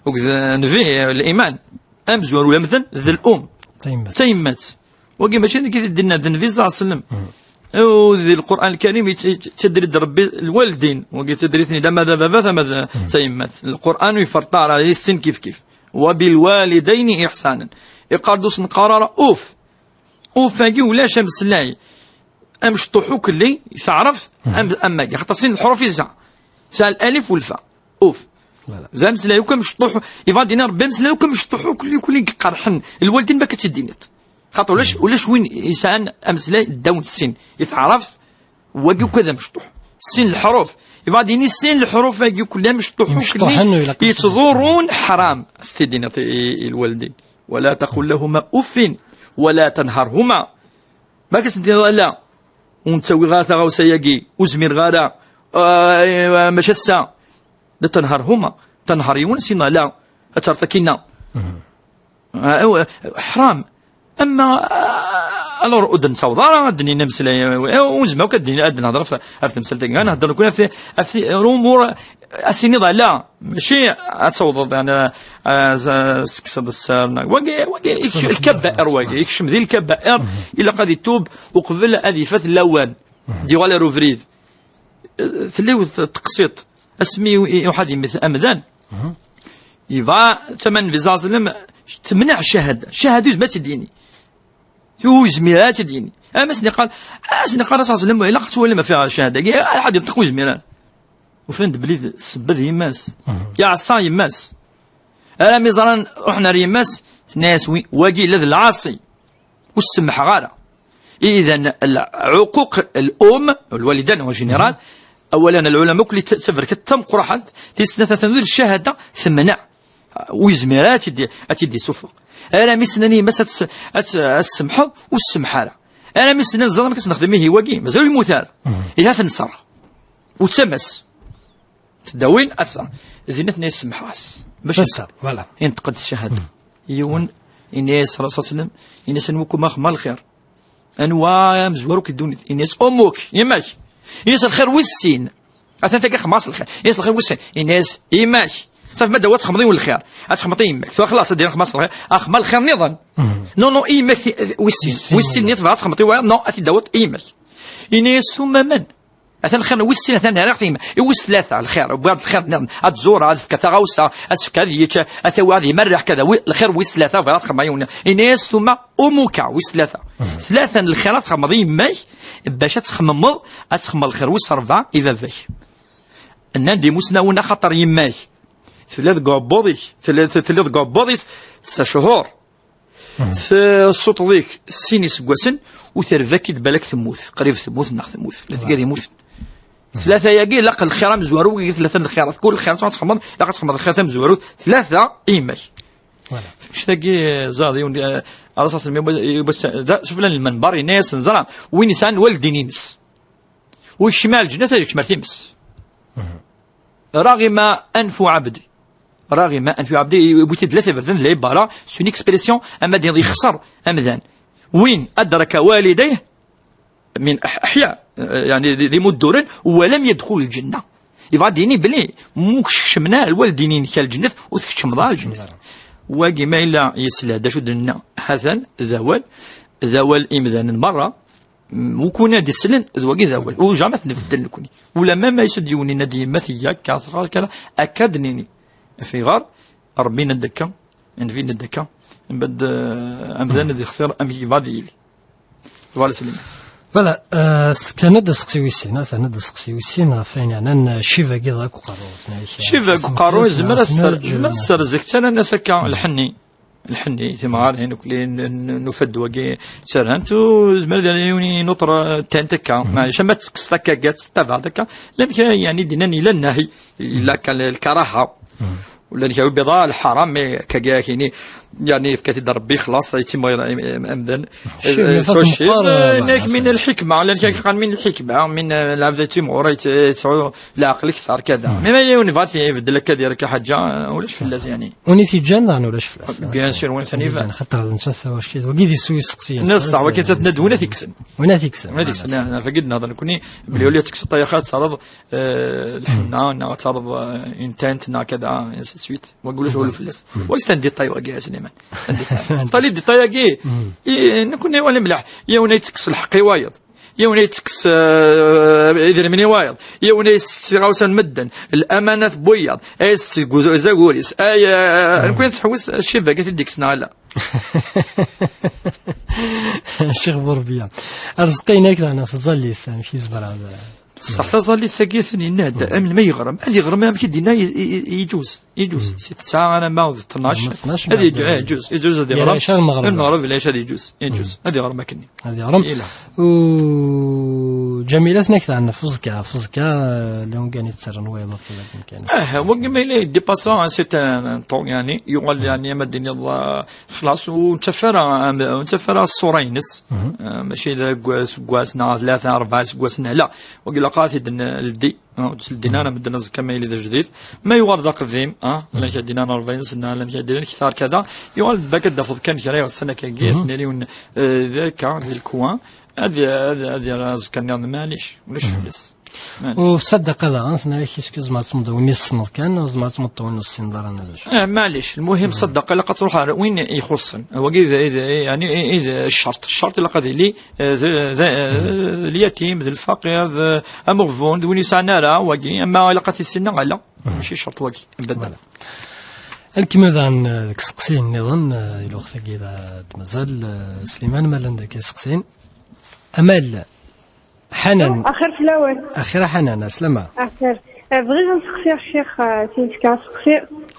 akked nnbi, liman. Amezwaru amdan d l-um. D tayemmat. Tayemmat. Wagi mačči d nekk i t-id-yenna, d nnbi ṣalla Llahu ɛalayhi wa sallam. U di Lqur'an Lkarim yett-, yett-, yettadri-d Rebbi lwaldin. Wagi yettadri-ten-id ama d baba-t ama d tayemmat. Lqur'an ur iferreq ara, di sin kifkif. Wa bilwalidayni iḥsanan. Iqqar-d ur s-neqqar ara uf. Uf-agi ulac ameslay amecṭuḥ akk lli teɛrabt am, am wagi. Xaṭer sin leḥruf i yesɛa. Yesɛa lalif u lfa. Uf. Voilà. D ameslay akk amecṭuḥ. Yebɣa ad d-yini Rebbi ameslay akk amecṭuḥ akk lli, akk lli iqerḥen lwaldin, ma akka tt-id-tiniḍ. Xaṭer ulac, ulac win yesɛan ameslay ddaw n sin. I teɛrabt, wagi akk d amecṭuḥ. Sin leḥruf. Yebɣa ad d-yini sin leḥruf-agi akk d amecṭuḥ akk lli yettḍurrun, ḥram. S-t-id-tiniḍ i, i, i lwaldin. ولا تقل لهما أف ولا تنهرهما. Ma k-asen-tiniḍ ala, ur n-ttawiɣ ara taɣawsa-agi, ur zmireɣ ara, ah, eh, maca ass-a, la tanharhuma, tanhar yiwen, sin ala, ad terreḍ akkinna. Ah, eh, ḥram. Ama, ah, alors, ur d-nettaweḍ ara ad d-nini ameslay, eh, ur nezmir akk ad d-nini, ad d-nehder ɣef, ɣef temsalt-agi. Ad nehder nekkni ɣef, ɣef, ɣef umur, ad tiniḍ ala, mačči ad tawḍeḍ, yani, ah, s-, s-, s-, wagi, wagi, lkabair, wagi, yekcem di lkabair, ilaq ad itub uqbel ad ifat lawan, d-yuɣal ar ubrid. Eh, tella yiwet teqsiṭ, asmi i-, iruḥ ad yemmet amdan, yebɣa tama n Nnbi ṣalla Llahu ɛalayhi wa sallam, temneɛ ccahada, ccahada ur yezmir ad tt-id-yini. Ur yezmir ara ad tt-id-yini. Ama s-niqal, as-niqal a ṣalla Llahu ɛalayhi wa sallam, ilaq ad twalim ɣef ccahada-agi, ad ḥedd yenṭeq ur yezmir ara. Ufan-d belli d ssebba d yemma-s. Iɛeṣṣa yemma-s. Armi ẓran, ruḥen ar yemma-s, tenna-yas, wi-, wagi yella d lɛaṣi. Ur s-semmḥeɣ ara. Idan, lɛuquq l-um, lwalidan en général, awalen, lɛulama akk li t-, taberkat tamqraḥant, tis snat atan d ccahada, temneɛ. Ur yezmir ara ad tt-id-, ad tt-id-isuffeɣ. Armi s-nnan i yemma-s ad tt-, ad tt-, ad tsemḥeḍ, ur s-semmeḥ ara. Armi s-nnan, ẓer amek ad s-nexdem ihi wagi, mazal ur yemmut ara. Ihi ad t-nṣerreɣ. U d tama-s. Tedda win ad tẓer. Dinna tenna-yas semmḥeɣ-as. Bac ass-a, voilà. Yenṭeq-d ccahada. Yiwen, yenna-yas Ṛṛasul ṣalla Llahu ɛalayhi wa sallam, yenna-yas, anwa-kum axmar lxir? Anwa amezwaru akk i ddunit? Yenna-yas, ummuk, yemma-k. Yenna-yas, lxir wis sin. Atan tagi axmar-as lxir. Yenna-yas, lxir wis sin. Yenna-yas, yemma-k. Safi, ma d-awa ad txedmeḍ yiwen lxir. Ad txedmeḍ i yemma-k. Tura xlaṣ, ad d-yini axmar-as lxir. Axmar lxir nniḍen. Non, non, i yemma-k, wis sin. Wis sin-nni tebɣa ad txedmeḍ i wayeḍ. Non, ad t-id-tawiḍ i yemma-k. Yenna-yas, tumma man? Atan lxir n wis sin, atan rriɣ-t i yemma. I wis tlata, lxir, wwiɣ-d lxir nniḍen. Ad tẓur, ad fkeɣ taɣawsa, ad s-fkeɣ ad yečč, ad t-awiɣ ad imerreḥ, kada. Wi-, lxir wis tlata, bɣiɣ ad xedmeɣ yiwen. Ini-as tumma umuka, wis tlata. Tlata n lxir ad txedmeḍ i yemma-k, bac ad txemmeḍ, ad txemmeḍ lxir wis rebɛa i baba-k. Nnan-d imusnawen, axaṭer yemma-k tella deg uɛebbuḍ-ik, tella, tella deg uɛebbuḍ-is tesɛa cchur. Tessuṭṭeḍ-ik sin iseggasen, u terba-k-id balak temmut, qrib temmut neɣ temmut, la tga yemmuten. Tlata-agi, ilaq lxir amezwaru, wigi tlata n lxirat, kul lxirat ad txedmeḍ, ilaq ad txedmeḍ lxir tamezwarut, tlata i yemma-k. Voilà. Annect-agi, eh, ẓer, yiwen, eh, ara s-, da, sufella n lmenber, yenna-yasen, ẓer, win yesɛan lwaldin-ines, u yekcem ar lǧennet, ad yekcem ar times. Raɣima anfu abdi. Raɣima anfu abdi, yewwi-t-id tlata iberdan, d lɛibara, c'est une expression, ama d yexṣer amdan. Win adraka walidayh min aḥ-, aḥya, eh, yani, d, d imudduren, wa lam yadxul lǧenna. Yebɣa ad d-yini belli mu kecmen ara lwaldin-inek ar lǧennet, ur tkeččmeḍ ara lǧennet. Wagi ma yella yesla d acu d-nenna, hatan, d awal, d awal imdanen merra, Mm, wukun ad islen, d wagi d awal. U jamais ad nbeddel nekni. Ula ma, ma yesɛa-d yiwen yenna-d yemma-k akka, tɣar kra, akka ad d-nini. Af iɣar, Rebbi yenna-d akka, Nnbi yenna-d akka, mbeɛd, eh, amdan ad yextir amek yebɣa ad yili. Voilà, Sliman. Voilà, euh, terna-d aseqsi wis sin, ah, terna-d aseqsi wis sin ɣef wayen yeɛnan, euh, ccib-agi dɣa deg uqerru, tenna-ak, euh, Ccib deg uqerru, yezmer ad ser-, yezmer ad serrez, kteran-as akka lḥenni. Lḥenni, timɣarin, akk li n-, n-, nufa-d wagi serrant, u yezmer ad yiwen inuṭer, euh, tent akka. Maɛlic, ama tekkes takka, gat, tabaɛd akka. Lamek, yani, d-innan ila nnahi, ila kan lkaraha. Ula d kra yebḍa lḥaram, mais kagi akini, yani, yefka-t-id Rebbi, xlaṣ, yettimɣir am-, am-, amdan. Cci, eh, mais so façon cci, meqqar, eh, eh, nek min lḥikma, llan kra yeqqaren min lḥikma, min, eh, lɛebd yettimɣur, yet-, yesɛu leɛqel akter, kada. Mais ma yiwen yebɣa ad ibeddel akka, ad yerr akka ḥaǧa, eh, ulac fell-as, yani. Win i t-yeǧǧan, daɣen ulac fell-as. Bien sûr, win i t-yeǧǧan, xaṭer d netta s-, wagi d iswi iseqsiyen. Neṣṣaḥ, wagi d win ad t-ikksen. Win ad t-ikksen. Win ad t-ikksen, ah, fagi d-nehḍer nekni, belli ula tekkseḍ tayaxat, ad terreḍ eh, lḥenna, neɣ ad terreḍ, eh, une teinte, neɣ kada, ainsi de suite. Wagi ulac walu fell-as. Wagi s-, un détail wagi, a Sliman. Un détail. Tali détail-agi, i, nekni wali mliḥ. Yiwen ad yettekkes lḥeqq i wayeḍ. Yiwen ad yettekkes, eh, idrimen i wayeḍ. Yiwen ad yessett tiɣawsa n medden. Lamanat n wiyaḍ. Ad yessett deg uzagur-is. Ay, eh, nekni ad nettḥewwis ccib-agi ad t-id-ikkes neɣ ala. Ccix Burbiya. Arezqi-inek daɣen ɣef tẓallit, amek yezmer ad Ṣṣeḥ, taẓallit-agi atan yenna-d, am ma yeɣrem, ad yeɣrem amek i d-yenna, i-, i-, i-, iǧuz, iǧuz. Si tesɛa alamma d tnac, ad iǧuz, iǧuz ad yeɣrem. Lmeɣreb, lɛic ad iǧuz, iǧuz, ad yeɣrem akkenni. Ad yeɣrem. U Ǧamila, tnek daɣen ɣef uẓekka, ɣef uẓekka, eh, llan wiggan yettarran wayeḍ ɣef wiggan. Ah, wagi ma yella yeddi pasa, c'est un, un ton, yani, yuɣal, yani, ama d-tiniḍ, eh, xlaṣ, ur nettaf ara, am-, ur nettaf ara ṣṣura-ines. Eh, mačči d agg-, aseggas neɣ tlata, rebɛa iseggasen, ala. Wagi ilaq ad t-id-nleddi, eh, ur tt-leddin ara medden aẓekka ma yili d ajdid. Ma yuɣal d aqdim, eh, llan kra d-yennan rebɛin sna, llan kra d-yennan kter kada, yuɣal d bak ad d-tafeḍ kan kra iɣsan akkagi, ad ten-iliwen, eh, d akka, di lekwan, ad, ad, ad yerr aẓekka-nniḍen, maɛlic, ulac fell-as. Maɛlic. U ṣṣadaqa daɣen, tenna-ak, est-ce que tzemreḍ ad tmeḍ win i tessneḍ kan, neɣ tzemreḍ ad tmeḍ win ur tessineḍ ara, neɣ d acu? Eh, maɛlic, lmuhim ṣṣadaqa ilaq ad truḥ ar win ixuṣṣen. Wagi d, d, yani, i, i d ccerṭ. Ccerṭ ilaq ad yili, eh, d, d, eh, d lyatim, d lfaqir, d ameɣbun, d win ur yesɛan ara, wagi, ama ilaq ad t-issin neɣ ala. Mačči ccerṭ wagi, abadan. Voilà. Ad nkemmel daɣen, eh, deg iseqsiyen nniḍen, eh, i lweqt-agi d, d-mazal, eh, Sliman, ma llan deg iseqsiyen. Amal. Ḥanan. Axir fell-awen. Axir a Ḥanan, aslama. Axir. Eh, bɣiɣ ad nseqsiɣ ccix, eh, tin tefka aseqsi.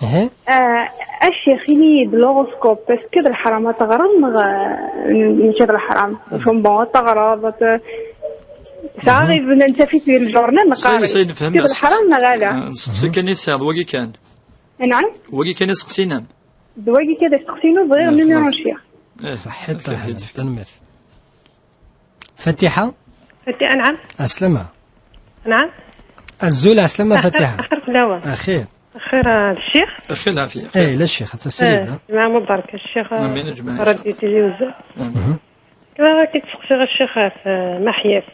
Ehe. Eh, a ccix, ini-yi-d l'horoscope, est-ce que d leḥram ad teɣreḍ neɣ, eh, mačči d leḥram? Bon, ad teɣreḍ, ad te-, tesɛa iben, ad nttaf-it di lǧurnan, neqqar-d. Est-ce que d leḥram neɣ ala? Eh, nseqsi kan i tesɛiḍ, wagi kan. Anɛam? Wagi kan i seqsin-am. D wagi kan i seqsin-inu, bɣiɣ numiru n ccix. Eh, ṣaḥḥit, a Ḥanan, tanemmirt. Fatiḥa? Fatiḥa, anɛam. Aslama. Anɛam. Azul, aslama, Fatiḥa. Axir fell-awen. Axir. Axir, ah, d ccix? Axir lɛafiya. Eh, la ccix, ata srid, eh, ah. Jmaɛ Mubarak, ccix, ah, amin, jmaɛ, Ṛebbi icallah. Kra ad k-id-seqsiɣ a ccix ɣef, eh, Maḥyaf.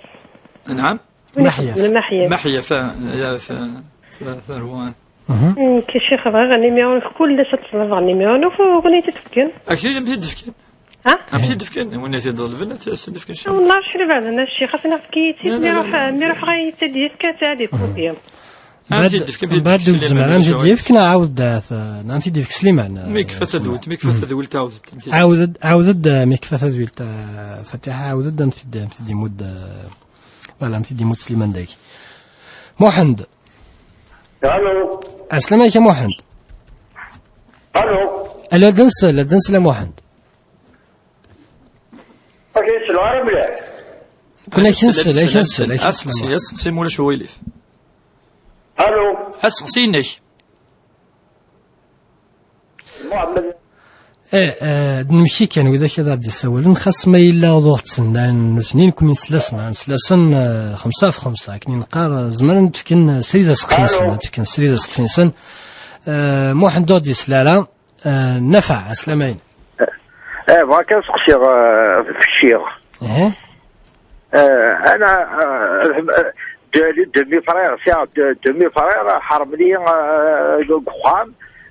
Anɛam. Win Maḥyaf. Ixeddmen Maḥyaf. Maḥyaf, ah, ya, f-, f-, tarwa. Nekk, ccix, bɣiɣ nimiru-nnek, kul ass ad tlebɣ nimiru-nnek, ur wen-t-id-fken. Ak-t-id-fken? Ha? Am t-id-fken, win i t-id-ḍelben, ad t-asen-fken ccix. Wellah, acḥal ibeɛden a ccix, ad ten-fk-iyi-tt-id, mi ruḥ, mi ruḥeɣ ad iyi-tt-id-yefk, ad tt-id-yefk. Am t-id-tefk, am t-id-tefk Sliman, tzemreḍ ad m-t-id-yefk, neɣ ɛawed, eh, ad m-t-id-yefk Sliman, eh, mi yekfa tadwilt, mi yekfa tadwilt, ɛawed-d, am t-id-yefk. Ɛawed-d, ɛawed-d, eh, mi yekfa tadwilt, eh, Fatiḥa, ɛawed-d, am t-id, am t-id-imudd, eh, voilà, am t-id-imudd Sliman dagi. Muḥend. Alo. Ɛeslama-k a Muḥend. Alo. Alo, ad nsel, ad nsel a Muḥend. Ur k-nsel ara mliḥ. Kun ak-nsel, ak-nsel, ak-nsel. Aseqsi, aseqsi, ma ulac uɣilif. Alo. Aseqsi-inek. Muḥemmed. Eh, eh, d nemki kan widak ad aɣ-d-issawalen, xas ma yella uḍuɣ d-sennan nutni, nekni nesla-sen, nesla-sen, eh, xemsa ɣef xemsa, akken i neqqar, eh, zemren ad d-fken, eh, srid aseqsi-nsen, ad d-fken srid aseqsi-nsen. Eh, Muḥend ur d-yesla ara, eh, Nafaɛ, ɛeslama-inek. Eh, bɣiɣ kan ad seqsiɣ, eh, f ccix. Ehe. Eh, ana, eh, de, de mes frères, c'est un de, de mes frères, ḥermen-iyi, eh, deg uxxam,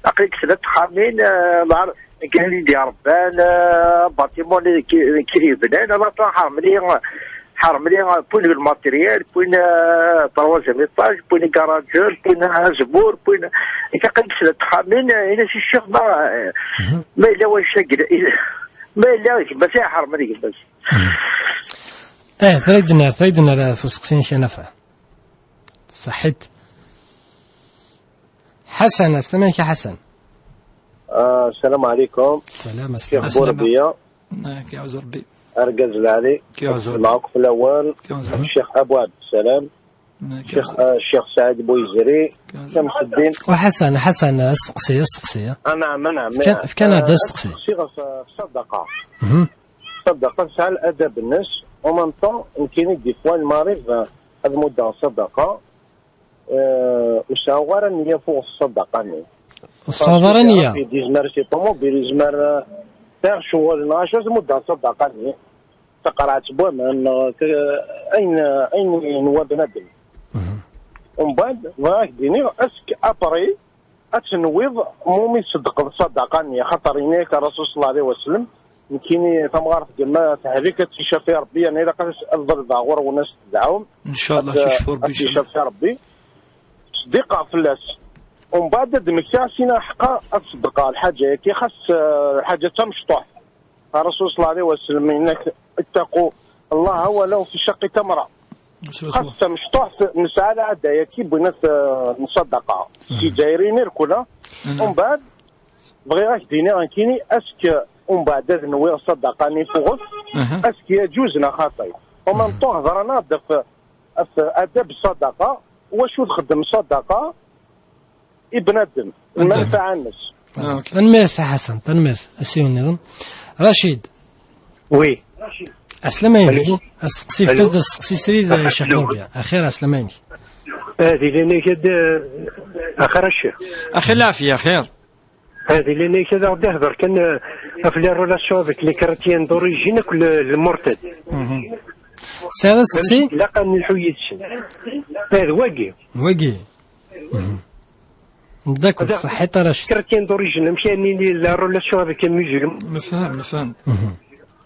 aql-i deg snat texxamin, eh, lɛer-, nekk d irebban, eh, bâtiment nekk, nekk i t-yebnan, ala tura ḥermen-iyi, ḥermen-iyi, wwin le matériel, wwin, eh, troisième étage, wwin garageur, wwin azemmur, wwin, nekk aql-i deg snat texxamin, eh, ini-as i ccix ma, eh, ma yella wannect-agi, ma yella gma-s i iḥermen gma-s. Eh, tura i d-nerr, tura i d-nerr ɣef usteqsi-inek a Nafa. Ṣaḥit. Ḥasan, aslama-inek a Ḥasan. Ah, السلام عليكم. Salam, شيخ aslama. بوربية. Nak iɛuz Rebbi. Argaz lɛali. Kiɛuz Rebbi. Mɛuk f lawal. Kiɛuz Rebbi. Ccix Abu Ɛebdessalam. Nak Ccix, iɛuz Rebbi. Ah, Ccix Saɛid Buyezri. Kiɛuz Rebbi. Camseddin. Wa Ḥasan, Ḥasan, asteqsi, asteqsi. Ah, naɛam, naɛam. Fkan-, fkan-aɣ-d asteqsi. Asteqsi ɣef, ɣef ṣṣadaqa. Mhm. Ṣṣadaqa tesɛa ladab-nnes, en même temps, nekkini des fois lmarid, ah, ad muddeɣ ṣṣadaqa, eh, ur sɛuɣ ara nniya f uɣef ṣṣadaqa-nni. Ur tesɛuḍ ara nniya? Parce que yezmer si ṭumubil, yezmer, eh, sɛiɣ ccɣel neɣ acu, ad muddeɣ ṣṣadaqa-nni. Taqerɛet n waman, neɣ k-, ayen, ayen yenwa bnadem. Mhm. Umbeɛd, bɣiɣ ad k-d-iniɣ, est-ce que après, ad tenwiḍ mumi tṣeddqeḍ ṣṣadaqa-nni, axaṭer yenna-yak Ṛṛasul ṣalla Llahu ɛalayhi wa sallam, nekkini tamɣart dima tehlek, ad tt-icafi Ṛebbi, yerna ilaq ad ḍelbeɣ ɣur-wen ad s-tedɛum. Ncallah, ad, ad tt-icafi Ṛebbi. Ttṣeddiqeɣ fell-as. Umbeɛd ad d-mmektiɣ sin aḥeqqa ad ṣeddqeɣ lḥaǧa-yaki, xas, eh, lḥaǧa d tamecṭuḥt. Ṛṛasul ṣalla Llahu ɛalayhi wa sallam yenna-k: "Ittaqu Llaha walaw fi caqi tamra." Xas d tamecṭuḥt, nesɛa lɛada-yaki, wwin-as, eh, nṣaddaqa. Mhm. Si Ǧayrin irkula. Mhm. Umbeɛd, bɣiɣ ad k-d-iniɣ nekkini, est-ce que umbeɛd ad nwiɣ ṣṣadaqa-nni f uɣef, mhm, est-ce que yaǧuz neɣ xaṭi? En même temps, hedṛen-aɣ-d ɣef, ɣef adab ṣṣadaqa, wacu txeddem ṣṣadaqa i bnadem, lmanfaɛa-nnes. Ah, ok. Tanemmirt a Ḥasan, tanemmirt. Asiwel nniḍen. Racid. Oui. Ɛeslama-inek. Allô? Asteqsi, allô? Efk-as-d asteqsi srid, a Ccix Burbiya. Axir, ɛeslama-inek. Ah, di leɛnaya-k, eh, axir a ccix. Axir lɛafya, axir. Ah, di leɛnaya-k ad aɣ-d-ihder kan, eh, ɣef les relations avec les chrétiens d'origine akked le, le murtad. Mhm. Tesɛiḍ asteqsi? Amek ilaq ad nelḥu yid-sen? Ah, d wagi. Wagi. Mhm. D'accord, ṣaḥit a Racid. Chrétien d'origine, amek yani la relation avec un musulman? Nefhem, nefhem. Mhm.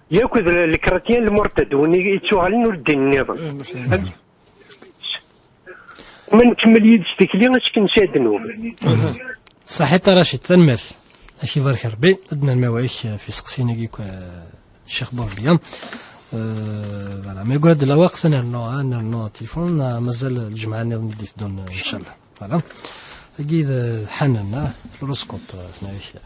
Yakk d le, le chrétien, le murtad, win i yettuɣalen ur ddin nniḍen. Eh, nefhem. Ma nkemmel yid-s tikli, ad tt-nesɛi ddnub. Mhm. Ṣaḥit a Racid, tanemmirt. Ad k-ibarek Rebbi, ad d-nernu awal-ik, eh, f isteqsiyen-agi akk, eh, Ccix Burbiya. Eh, voilà, ma yeggra-d lweqt, ad nernu, ah, nernu tilifun, ah, mazal lǧemɛa nniḍen i d-iteddun, eh, ncallah. Voilà. Tagi d, d Ḥanan, ah, l'horoscope, ah, tenna-yak.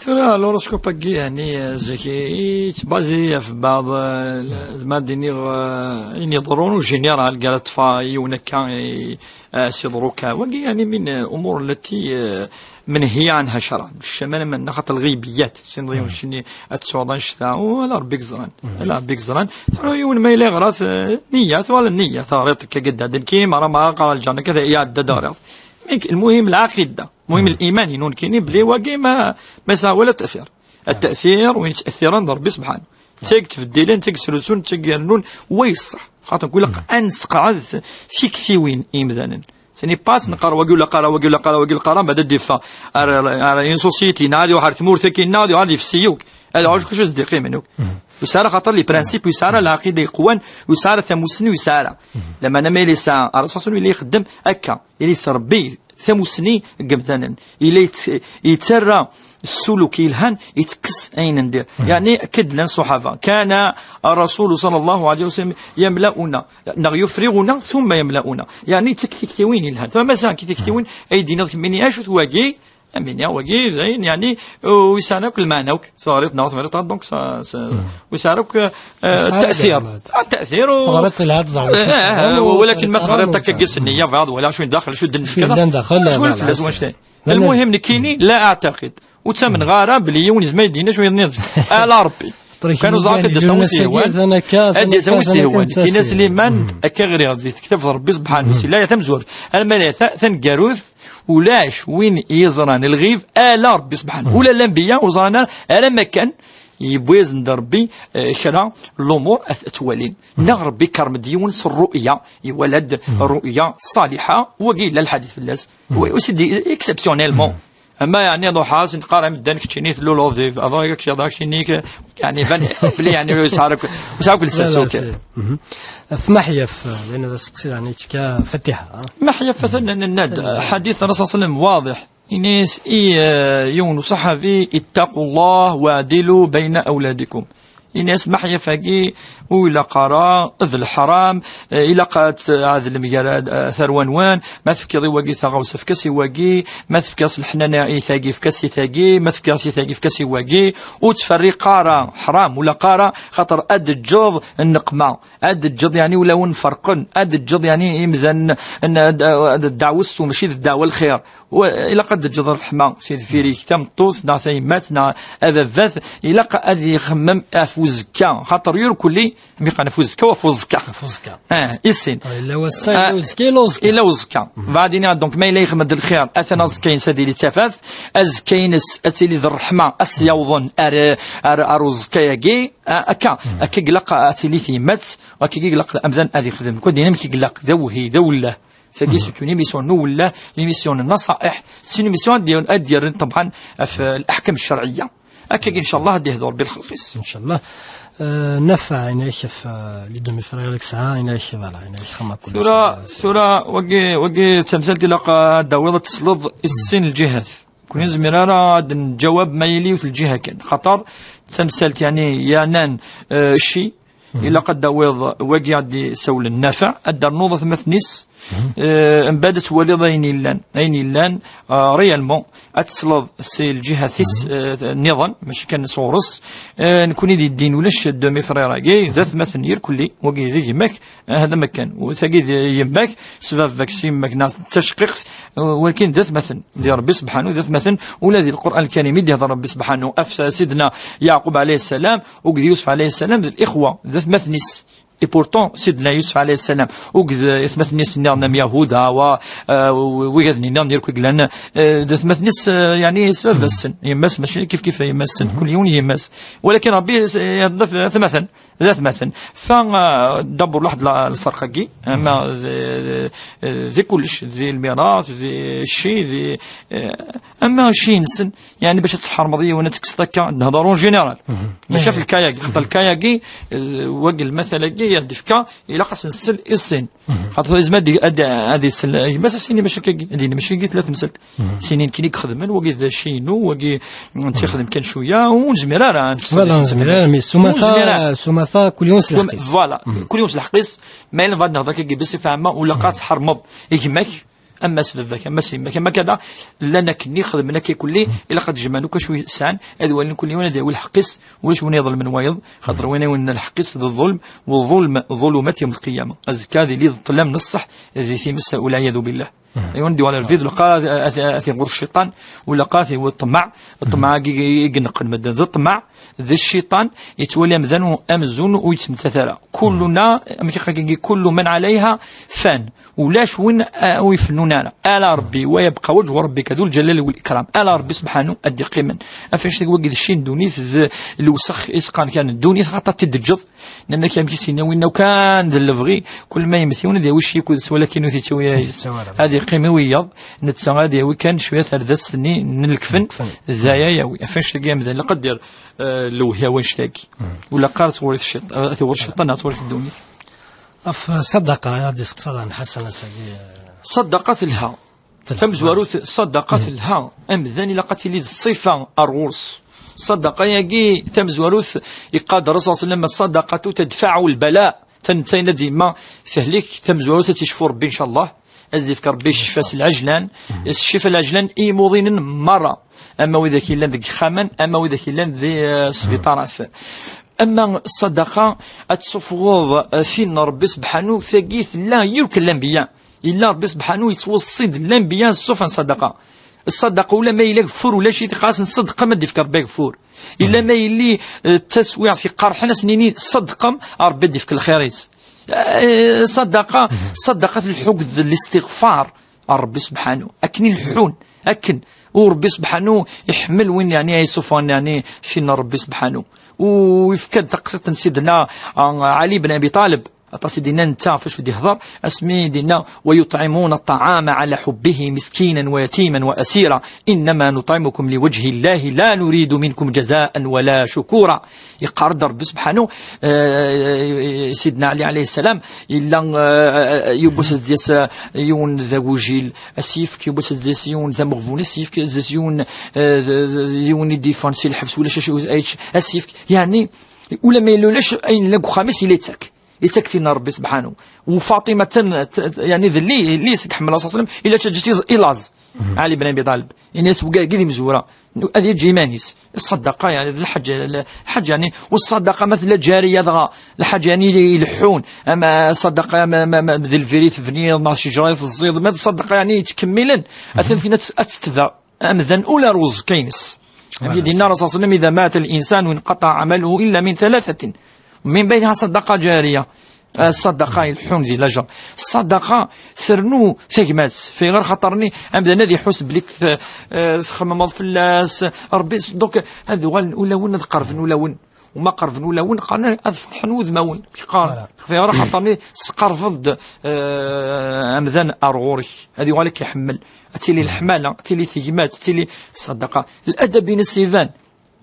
Tura l'horoscope-agi, yeɛni, eh, zik, yettbazi ɣef beɛḍ, eh, l-, ma d-iniɣ, eh, ayen iḍerrun u général, gar ṭṭfa yiwen akka, eh, eh, s-iḍerru akka. Wagi, yeɛni, min, eh, umur lati, eh, منهية عنها شرعا. Ur teččam ara aman-nni, axaṭer lɣibyat. Tessineḍ yiwen cci-nni ad tesɛuḍ annect-a, u ala Rebbi i yeẓran. Ala Rebbi i yeẓran. Tura yiwen ma yella yeɣra-t, eh, nniya, twala nniya, teɣriḍ akka gedda. Nekkini merra, merra qqareɣ lǧernak, ad iɛedda ad ɣriɣ. Mais lmuhim lɛaqida. Lmuhim liman-inu nekkini, belli wagi ma, ma yesɛa wala ttatir. Ttatir, win yettatiren d Rebbi subḥanu. D tagi yettbeddilen, d tagi yesrusun, d tagi irennun, wa yeṣṣeḥ. Xaṭer ilaq ad nesqeɛd tiktiwin i yimdanen. Ce n'est pas neqqar wagi ula qqar, wagi ula qqar, wagi ula qqar, mbeɛd ad d-iffeɣ ar, ar une société, neɣ ad iruḥ ar tmurt akkin, neɣ ad yuɣal d ifsi yakk. Ad iɛuj kullec ad d-iqqimen yakk. Ur yesɛi ara, xaṭer les principes, ur yesɛi ara lɛaqida yeqwan, ur yesɛi ara tamussni, ur yesɛi ara. Lameɛna ma yella yesɛa, ar ṣṣeḥ yella ixeddem akka, yella yettṛebbi tamussni deg yimdanen. Yella yett-, yettarra ssuluk yelhan, yettekkes ayen n dir. Yeɛni, akka d-llan ṣṣuḥaba. كان الرسول صلى الله عليه وسلم يملأنا، neɣ يفرغنا ثم يملأنا. Yeɛni, yettak tiktiwin yelhan. Tura ma sɛan tiktiwin, ay d-iniḍ kemmini, acu-t wagi? Amini, wagi, d ayen, yeɛni, ur yesɛan akk lmeɛna akk. Teɣriḍ neɣ ur teɣriḍ ara, donc, ça, ça, ur yesɛi ara akk, eh, ttatir. Ah, ttatir, u-, teɣriḍ telha, teẓriḍ. Eh, eh, walakin ma teɣriḍ akka, ggis nniya, bɣiɣ ad walaɣ acu n daxel, acu d-, acu yellan daxel, acu fell-as wannect-a. المهم, nekkini, لا أعتقد. Ur ttamneɣ ara belli yiwen yezmer ad d-yini acu nniḍen. Ala Rebbi. Kan uẓar akka d-yas am usihwan. Ad d-yas am usihwan. Nekkini a Sliman, akka ɣriɣ di tektabt n Rebbi subḥanahu wa taɛala, tamezwarut. Alma ta-, taneggarut, ulac win yeẓran lɣib, ala Rebbi subḥanahu. Ula lanbiya ur ẓran ara, alamma kan yewwi-yasen-d Rebbi, eh, kra n lumuṛ ad, ad t-walin. Neɣ Rebbi ikerrem-d yiwen s rruya, iwala-d rruya ṣaliḥa, wagi yella lḥadit fell-as. Wa-, aussi di-, exceptionnellement. Ama yeɛni ad ruḥeɣ ad sen-qqareɣ i medden, keččini tluleḍ di, avant kečč, keččini, yeɛni, ban belli, yeɛni, ur yesɛi ara, ur yesɛi ara lsas. لا، لا، c'est، mhm. F Maḥyaf, eh, d ayen ad as-teqsiḍ, yeɛni, yettekka Fatiḥa, ah. Maḥyaf, atan nenna-d, ḥadit n Rasul sallam waḍiḥ. Ini-as i, eh, yiwen uṣaḥabi: "اتقوا الله واعدلوا بين أولادكم." Ini-as Maḥyaf-agi ur ilaq ara, d leḥram, eh, ilaq ad tɛedlem gar, eh, tarwa-nwen, ma tefkiḍ i wagi taɣawsa, efk-as i wagi, ma tefkiḍ leḥnana i tagi, efk-as i tagi, ma tefkiḍ i tagi, efk-as i wagi, ur ttferriq ara, ḥram, ur ilaq ara, xaṭer ad d-teǧǧeḍ nneqma, ad d-teǧǧeḍ, yeɛni, ulawen ferqen, ad d-teǧǧeḍ, yeɛni, imdanen, n, d, d ddeɛwa s-, mačči d ddeɛwa lxir. Wa-, ilaq ad d-teǧǧeḍ ṛṛeḥma si deffir-ik, tameṭṭut neɣ tayemmat neɣ ababat, ilaq ad ixemmem ɣef uzekka, xaṭer yurkelli, mi qqaren ɣef uzekka, ɣef uẓekka. Ɣef uẓekka. Ah, issin. Yella wass-a, yella uzekka, yella uẓekka. Yella uẓekka. Bɛad iniɣ, donc, ma yella yexdem-d lxir, atan azekka-ines ad yili d tafat, azekka-ines ad tili d ṛṛeḥma, ad s-yawḍen ar, ar, ar uẓekka-agi, ah, akka, akka i ilaq ad tili tyemmat, akka i ilaq amdan ad ixdem. Nekk ad d-iniɣ amek i ilaq, d awhi, d awelleh. Tagi, c'est une émission n uwelleh, une émission n nnaṣa'iḥ, c'est une émission ad d-, ad d-yerren, ṭebɛan, ɣef, eh, leḥkam ccerɛiyya. Akka, inchallah, ad d-ihdur Rebbi lxelq-is. Inchallah. Euh, Nafa, ina-k ɣef, euh, les demi-frères, lek sɛa, ina-k, voilà, ina-k xama kullec. Tura, tura, wagi, wagi d tamsalt ilaq ad d-tawiḍ ad tesleḍ i sin lǧihat. Kul ur nezmir ara ad nǧawab ma yili yiwet lǧiha kan. Xaṭer d tamsalt, yeɛni, yeɛnan, euh, cci, ilaq ad d-tawiḍ wagi ad d-isawlen Nafa, ad d-ternuḍ atmaten-is, eh, mbeɛd ad twaliḍ ayen illan, ayen illan, eh, réellement, ad tesleḍ si lǧihat-is, eh, nniḍen, mačči kan sɣur-s. Eh, nekkni di ddin ulac demi-frère-agi, d atmaten irkelli, wagi d gma-k, eh, d amakkan. U tagi d yemma-k, s baba-k, s yemma-k, neɣ d taceqqiqt, eh, walakin d atmaten, di Rebbi sebḥanu d atmaten, ula di Lqur'an Lkarim i d-ihder Rebbi sebḥanu, af Sidna Yeɛqub ɛalayhi ssalam, Ugd Yusef ɛalayhi ssalam d lixwa, d atmaten-is. Et pourtant, Sidna Yusef ɛalayhi ssalam, ugd atmaten-is nniḍen am Yahuda, wa, eh, wigad-nni nniḍen irk i yellan, eh, d atmaten-is, eh, yeɛni s baba-sen. Yemma-s mačči kif kif yemma-sen, kul yiwen yemma-s. Walakin Rebbi, eh, iheddef atmaten, d atmaten. Fa, eh, dabur lwaḥed la, lferq-agi, ama d, d, d kullec, di lmirat, di cci, di, eh, Ama cci-nsen, yeɛni bac ad tḥermeḍ yiwen, ad tekkseḍ akka, ad nehder en général. Maca ɣef lkayagi, xaṭer lkayagi, eh, wagi lmatal-agi, ad d-ifka, ilaq ad s-nsel i sin. Xaṭer tura yezmer ad, ad, ad isel, eh, gma-s ad s-yini mačči akkagi, ad yini mačči akkagi tella temsalt. Sinin kan i ixedmen, wagi d cci-inu, wagi netta ixdem kan cwiya, ur nezmir ara ad nefsed. Voilà, ur nezmir ara, mais s umata, s umata, kul yiwen s lḥeqq-is. Voilà, kul yiwen s lḥeqq-is, ma yella bɣa ad nehder akkagi, bisifa ɛamma, ur ilaq ad tḥermeḍ i gma-k, ama s baba-k, ama s yemma-k, ama kada, llan akken i xedmen akka kulli, ilaq ad jemɛen akk acu sɛan, ad walin kulli yiwen ad yawi lḥeqq-is, ulac win iḍelmen wayeḍ, xaṭer win iwin lḥeqq-is d ḍulm, u ḍulm, ḍulumat yawm lqiyama. Azekka ad yili d ṭṭlam n ṣṣeḥ di times, walɛiyadu billah. Yiwen d-yuɣal ar vidéo, lqa ad, ad, ad, ad iɣur cciṭan, u lqa ad iwi ṭṭmeɛ, ṭṭmeɛ i, i, i ineqqen medden. D ṭṭmeɛ, d cciṭan, yettwali amdan u-, amzun ur yettmettat ara. Kulluna, amek i qqaren, kullu man ɛalayha fan. Ulac win, ah, ur ifennun ara. Ala Rebbi, wa yebqa wajhu Rebbi ka dul jalali wal ikram. Ala Rebbi sebḥanu ad d-iqqimen. Af anect-agi wagi d cci n ddunit, d lewsex i s-qqaren kan ddunit, xaṭer ad t-id-teǧǧeḍ. Nnan-ak amek i s-yenna winna, ukan d lebɣi, kul ma yemmet yiwen ad yawi cci kud, walakin ur t-yettawi ara. Ur t-yettawi ara. Ad yeqqim i wiyaḍ, netta ad yawi kan cwiya tardast-nni n lekfen, lekfen. D aya yawi. Af anect-agi amdan, laqadir, eh, lewhi-a wanect-agi. Ur ilaq ara ad tɣuri cciṭ-, eh, ad tɣuri cciṭan, ad tɣuri ddunit. Ɣef ṣṣadaqa, ad d-iseqsa Dan Ḥasan ass-agi. Ṣṣadaqa telha. Telha. Tamezwarut, ṣṣadaqa telha. Amdan ilaq ad tili d ṣṣifa ar ɣur-s. Ṣṣadaqa-agi tamezwarut, iqqar-d Ṛṛasul ṣalla Llahu ɛalayhi wa sallam, "Ṣṣadaqatu tadfaɛu lbala." Tan-, tayen ad yemma tehlik, tamezwarut ad tt-icfu Ṛebbi, ncallah. Ad d-yefk Ṛebbi ccfa s lɛejlan, s ccfa lɛejlan i imuḍinen merra. Ama widak yellan deg yexxamen, ama widak yellan di, eh, sbiṭarat. Ama ṣṣadaqa, ad tessufɣeḍ, eh, tin n Ṛebbi sebḥanu, tagi tella yurk n lanbiya. Yella Ṛebbi sebḥanu yettweṣṣi-d lanbiya ṣṣufa n ṣṣadaqa. Ṣṣadaqa ula ma yella ageffur ulac-it, xas nṣeddqem ad d-yefk Ṛebbi ageffur. Illa ma yelli, eh, taswiɛt iqerḥen, ad s-nini ṣeddqem, Ṛebbi ad d-yefk lxir-is. Eh, ṣṣadaqa, ṣṣadaqa tleḥḥu akked listiɣfar ar Ṛebbi sebḥanu. Akken i leḥḥun, akken. U Ṛebbi sebḥanu iḥemmel win, yeɛni, ay isuffɣen, yeɛni, tin n Ṛebbi sebḥanu. U yefka-d taqsiṭ n Sidna, ah, Ɛli ben Abi Ṭaleb. Aṭas i d-yenna netta ɣef wacu d-yehder, asmi d-yenna: "ويطعمون الطعام على حبه مسكينا ويتيما وأسيرا، إنما نطعمكم لوجه الله لا نريد منكم جزاء ولا شكورا." Yeqqar-d Ṛebbi sebḥanu, eh, Sidna Ɛli ɛalayhi ssalam, yella, eh, yiwwas ad d-yas, eh, yiwen d agujil, ad s-yefk, yiwwas ad d-yas yiwen d ameɣbun, ad s-yefk, ad d-yas yiwen, eh, d, d, d yiwen i d-yeffɣen si lḥebs, ulac acu, ad yečč, ad s-yefk. Yeɛni, Ula ma yella ulac ayen la deg uxxam-is, yella yettak. Yettak tin n Rebbi subḥanahu. U Faṭima tan, t-, t-, yani d li, li seg ḥemmel Rasul sallam, ila tǧǧet ilaẓ. Ali ben Abi Talib. Ini-as wagi d imezwura. Ad yeǧǧ iman-is. Ṣṣadaqa, yani, d lḥaǧa, lḥaǧa, yani, u ṣṣadaqa ma tella ǧariya dɣa, lḥaǧa, yani, ileḥḥun, ama ṣṣadaqa, ama, ama, ama d lbiri tebniḍ, neɣ ccejra i teẓẓiḍ, ma d ṣṣadaqa, yani, yettkemmilen, atan tin ad tt-, ad tetbeɛ amdan ula ar uẓekka-ines. Am i d-yenna Rasul sallam, "Ida mata l-insan inqataɛ amaluhu illa min thalathatin." Min bayniha ṣadaqa ǧariya. Ah, ṣadaqa ileḥḥun di lajer. Ṣadaqa ternu tagmat. Fayɣer xaṭer-nni amdan ad iḥus belli t-, eh, txemmemeḍ fell-as, Rebbi, donc, ad uɣalen ulawen, ad qerben ulawen. Uma qerben ulawen, qqaren ad ferḥen wudmawen. Qqaren. Voilà. Fayɣer xaṭer-nni tesqerbeḍ-d, eh, amdan ar ɣur-k. Ad yuɣal ad k-iḥemmel. Ad tili leḥmala, ad tili tegmat, ad tili ṣadaqa. Ladab-ines iban.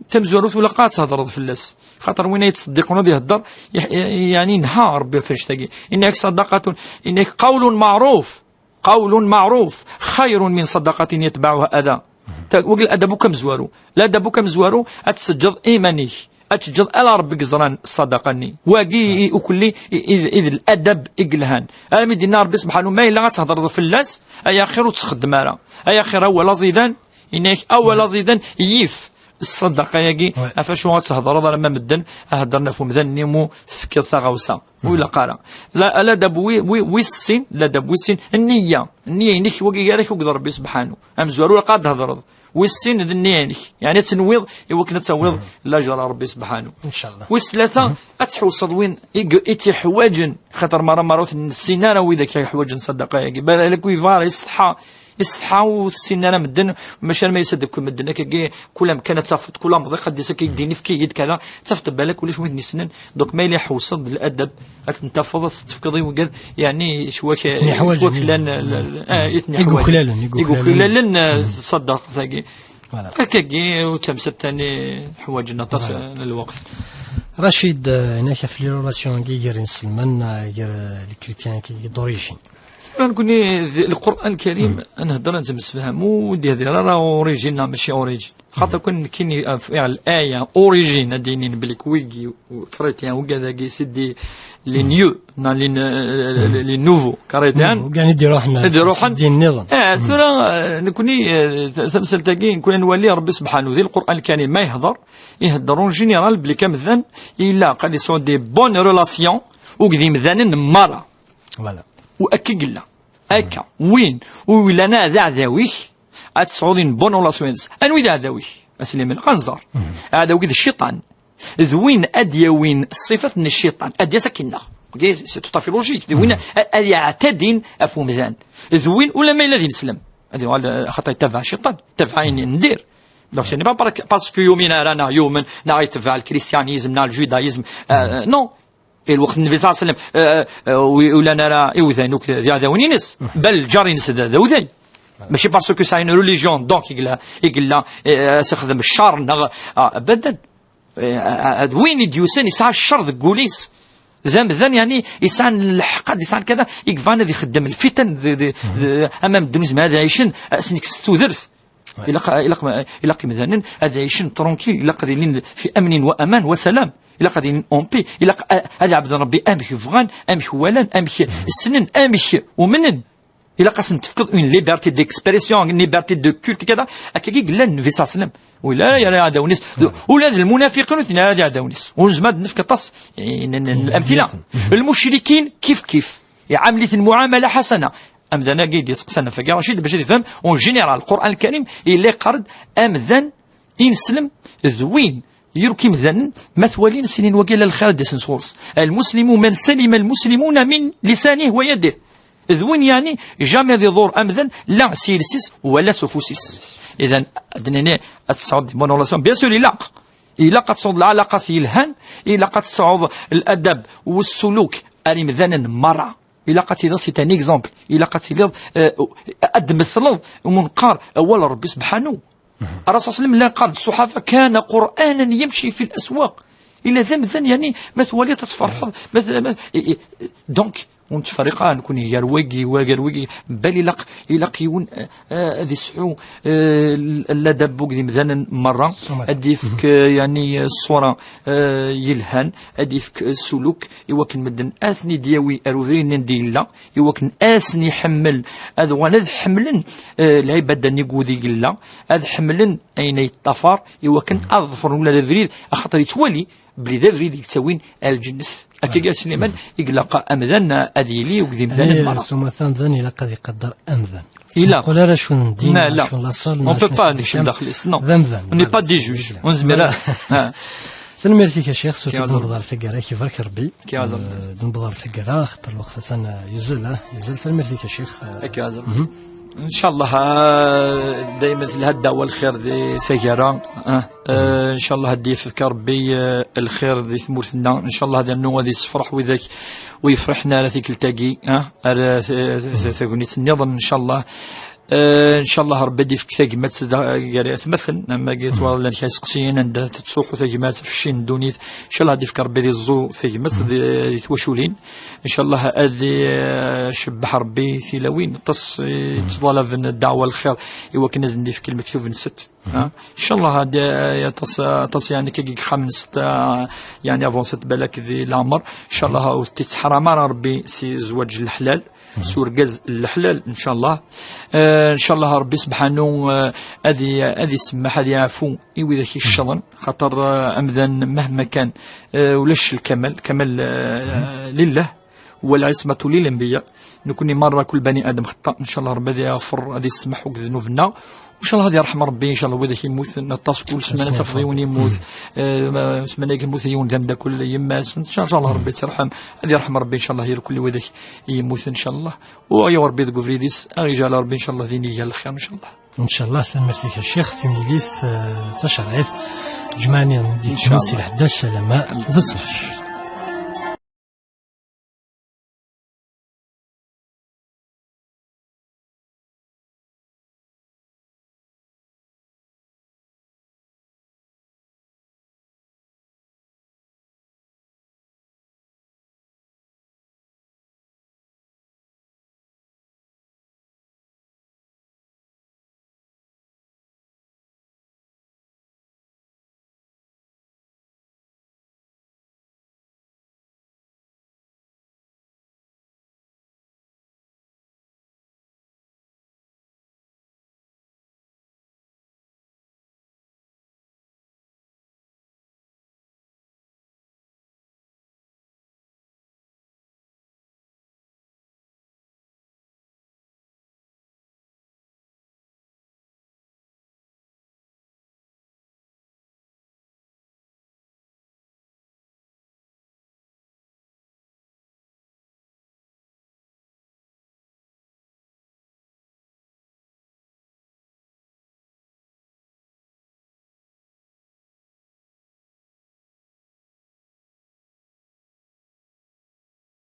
Tamezwarut ur ilaq ad thedreḍ fell-as. Xaṭer win ay yettṣeddiqen ad ihedder, yeḥ-, yeɛni inha Rebbi ɣef annect-agi. Inna-yak ṣadaqatun, inna-yak qawlun maɛruf. Qawlun maɛruf xayrun min ṣadaqatin yatbaɛuha ada. Ta-, wagi ladab akk amezwaru. Ladab akk amezwaru, ad tseǧǧeḍ iman-ik. Ad teǧǧeḍ ala Rebbi i yeẓran ṣṣadaqa-nni. Wagi i, i ukelli i, i, i d ladab i yelhan. Armi d-yenna Rebbi subḥanahu, ma yella ad thedreḍ fell-as, ay axir ur tt-txeddem ara. Ay axir awal aẓidan, Yenna-yak awal aẓidan yif ṣṣadaqa-agi, ɣef acu ad thedreḍ arma medden ad heddren ɣef umdan-nni mu tefkiḍ taɣawsa. Ur ilaq ara. La, ladab wi, wi, wis sin, ladab wis sin, nniya. Nniya-inek wagi gar-ak akked Rebbi subḥanahu. Amezwaru ilaq ad d-thedreḍ. Wis sin d nniya-inek. Yeɛni ad tenwiḍ i wakken ad tawiḍ lajer ar Rebbi subḥanahu. Inchallah. Wis tlata, ad tḥewṣeḍ win i g-, i tt-iḥwaǧen, xaṭer mara mara ur ten-nessin ara widak i iḥwaǧen ṣṣadaqa-agi. Balak wi yebɣa ara isetḥa, Isetḥa ur t-ssinen ara medden, maca arma yusa-d akk medden akkagi, kul amkan ad tafeḍ, kul amḍiq ad d-yas akka yeddin, efk-iyi-d kada, tafeḍ balak ulac win ten-yessnen. Donc ma yella iḥewṣeḍ d ladab, ad ten-tafeḍ, ad ten-tefkeḍ i wigad, yeɛni, cwak, cwak llan, eh, i ten-iḥwaǧen. I yuklalen, i yuklalen, eh, ṣṣadaqat-agi. Voilà. Akkagi, u d tamsalt tani ḥwaǧen aṭas, eh, n lweqt. Rachid, eh, inak ɣef les relations-agi gar inselmen, eh, gar, eh, les chrétiens-agi d'origine. Tura nekni, d-, Lqur'an Lkarim, ad nhedder, ad nettemsefham, ur d-yehdir ara origine neɣ mačči origine. Xaṭer kan nekkini, eh, fiɣ l'aya origine, ad d-inin belli wigi, chrétien, wigad-agi, c'est des, les nouveaux, neɣ les, eh, les nouveaux chrétiens. Wigad i d-iruḥen, i d-iruḥen. C'est des nniḍen. Eh, tura, eh, nekni, eh, ta-, tamsalt-agi, nekni ad nwali Rebbi subḥanahu, di Lqur'an Lkarim, ma yehder, ihedder en général belli amdan ilaq ad yesɛu des bonnes relations akked yimdanen merra. Voilà. U akka i yella. Akka, win ur yellan ara d aɛdaw-ik, ad tesɛuḍ une bonne relation yid-s. Anwi d aɛdaw-ik? Aslimen, ad nẓer. Aɛdaw-ik d cciṭan. D win ad d-yawin ṣṣifat n cciṭan. Ad d-yas ad k-ineɣ. Ok, c'est tout à fait logique. D win a-, ad yeɛtadin ɣef umdan. D win, ula ma yella d ineslem. Ad yuɣal, eh, xaṭer yettabaɛ cciṭan. Yettabaɛ ayen n dir. Donc, ce n'est pas par-, parce que yumin ara, neɣ yumen, neɣ yettabaɛ le christianisme, neɣ le judaïsme. Euh, non. I lweqt n Nnbi ṣalla Llahu ɛalayhi wa sallam, eh, eh, ur, ur llan ara iwdan akk d iɛdawen-ines, bal lǧar-ines d, d awday. Mačči parce que c'est une religion, donc, i yella, i yella, eh, as-ixdem ccer, neɣ, ah, abadan. Eh, ah, ah, d win i d-yusan, yesɛa ccer deg wul-is. D amdan, yeɛni, yesɛan lḥeqq, yesɛan kada, i yebɣan ad ixeddem lfitan, d, d, d, ama medden ur zmiren ad ɛicen, ad sen-ikkes tudert. Ilaq, ilaq, ilaq imdanen ad ɛicen tranquille, ilaq ad ilin fi amnin wa aman wa salam, ilaq ad ilin en paix, ilaq a-, ad ɛebden Rebbi amek bɣan, amek walan, amek ssnen, amek umnen. Ilaq ad sen-tefkeḍ une liberté d'expression, une liberté de culte, kada. Akkagi i yella Nnbi ṣalla Llahu ɛalayhi wa sallam. Ula ara iɛdawen-is, ula d lmunafiqin ur ten-ara d iɛdawen-is. Ur nezmir ad nefk aṭas n, n, n lamtila. Lmucrikin kif kif. Iɛamel-iten muɛamala ḥasana. Amdan-agi i d-yesteqsan ɣef wagi Racid bac ad yefhem, en général, Lqur'an Lkarim yella yeqqar-d amdan ineslem d win yurk imdanen, ma t-walin, sinin wagi ala lxir ad d-yasen sɣur-s. المسلم من سلم المسلمون من لسانه ويده. D win, yeɛni, jamais ad iḍur amdan, la s yiles-is, wala s ufus-is. Idan, ad d-nini, ad tesɛuḍ des bonnes relations. Bien sûr, ilaq. Ilaq ad tesɛuḍ lɛalaqat yelhan, ilaq ad tesɛuḍ ladab u ssuluk ar imdanen merra. Ilaq ad tiliḍ c'est un exemple. Ilaq ad tiliḍ, euh, ad d-tmetleḍ, mu neqqar awal Rebbi subḥanahu. Ṛṛasul ṣalla Llahu ɛalayhi wa sallam llan qqaren-d ṣṣuḥaba: "كان قرآنا يمشي في الأسواق." Illa d amdan, yeɛni, ma twaliḍ ad tferḥeḍ. Ma t-, ma, i, i, donc, ur nettferriq ara nekkni gar wagi wa gar wagi, bal ilaq, ilaq yiwen, eh, eh, ad yesɛu, eh, ladab akked yimdanen merra, ad yefk, eh, yani, eh, ṣṣura, eh, yelhan, ad yefk, eh, ssuluk, i wakken medden ad ten-id-yawi ar ubrid-nni anda yella, i wakken ad ten-iḥemmel, ad uɣalen ad ḥemmlen, eh, lɛibada-nni deg wudi yella, ad ḥemmlen ayen ay yeṭṭafar, i wakken ad ḍefren ula d abrid, axaṭer yettwali belli d abrid i yettawin ar lǧennet. Akka i Sliman, i ilaq amdan ad yili akked yimdanen merra. S umata, amdan ilaq ad iqadder amdan. Ilaq. Ur ara acu n ddin, acu n laṣel, on peut pas nekcem daxel-is, non. D amdan. On n'est pas des juges. Ur nezmir ara. Tanemmirt-ik a Ccix, surtout d-newweḍ ar taggara, ibarek Rebbi. D-newweḍ ar taggara, xaṭer lweqt atan, eh, yuzzel, ah, yuzzel. Tanemmirt-ik a Ccix. Ncallah, ah, daymen telha ddeɛwa lxir di taggara, ah, eh, ncallah ad d-yefk Rebbi, eh, lxir di tmurt-nneɣ. Ncallah ad yernu ad yessefreḥ widak ur yefriḥen ara tikkelt-agi, ah, ar, eh, t-, t-, tagnit nniḍen, ncallah. Eh, ncallah Rebbi ad d-yefk tagmat da, gar atmaten, am wagi ttwallan kra iseqsiyen anda tettruḥu tagmat f cci n ddunit. Ncallah ad d-yefk Rebbi ad iẓẓu tagmat di, di twaculin. Ncallah ad icebbeḥ Rebbi tilawin, aṭas i yettḍalaben ddeɛwa lxir i wakken ad sen-d-yefk lmektub-nsen. Ha? Ncallah ad, eh, aṭas, aṭas, yani, akka deg yexxamen s ta-, yani, avancé balak di leɛmer. Ncallah ur t-ittḥaram ara Rebbi si zzwaǧ n leḥlal, s urgaz n leḥlal, ncallah. Eh, ncallah Rebbi sebḥanu, eh, ad i-, ad isemmeḥ, ad iɛfu i widak iccḍen, xaṭer, eh, amdan mahma kan, eh, ulac lkamal, lkamal, eh, lillah. والعصمة للأنبياء. Nekkni merra kul bani Adam xeṭṭa. Ncallah Rebbi ad iɣfer, ad ismeḥ akk ddnub-nneɣ. Ncallah ad irḥem Rebbi, ncallah, widak yemmuten aṭas, kul ssmana tafeḍ yiwen yemmut. Eh, ma-, ssmana yemmut yiwen d ameddakel n yemma-s. Ncallah Rebbi ad irḥem, ad irḥem Rebbi, ncallah, i kul widak yemmuten, ncallah. U ad yaɣ Rebbi deg ubrid-is, ad aɣ-yeǧɛel Rebbi, ncallah, d win igan lxir, ncallah. Ncallah, tanemmirt-ik a Ccix, timlilit, eh, tacerɛit, ǧemɛa-nni di tmurt si lḥdac alamma d ttnac.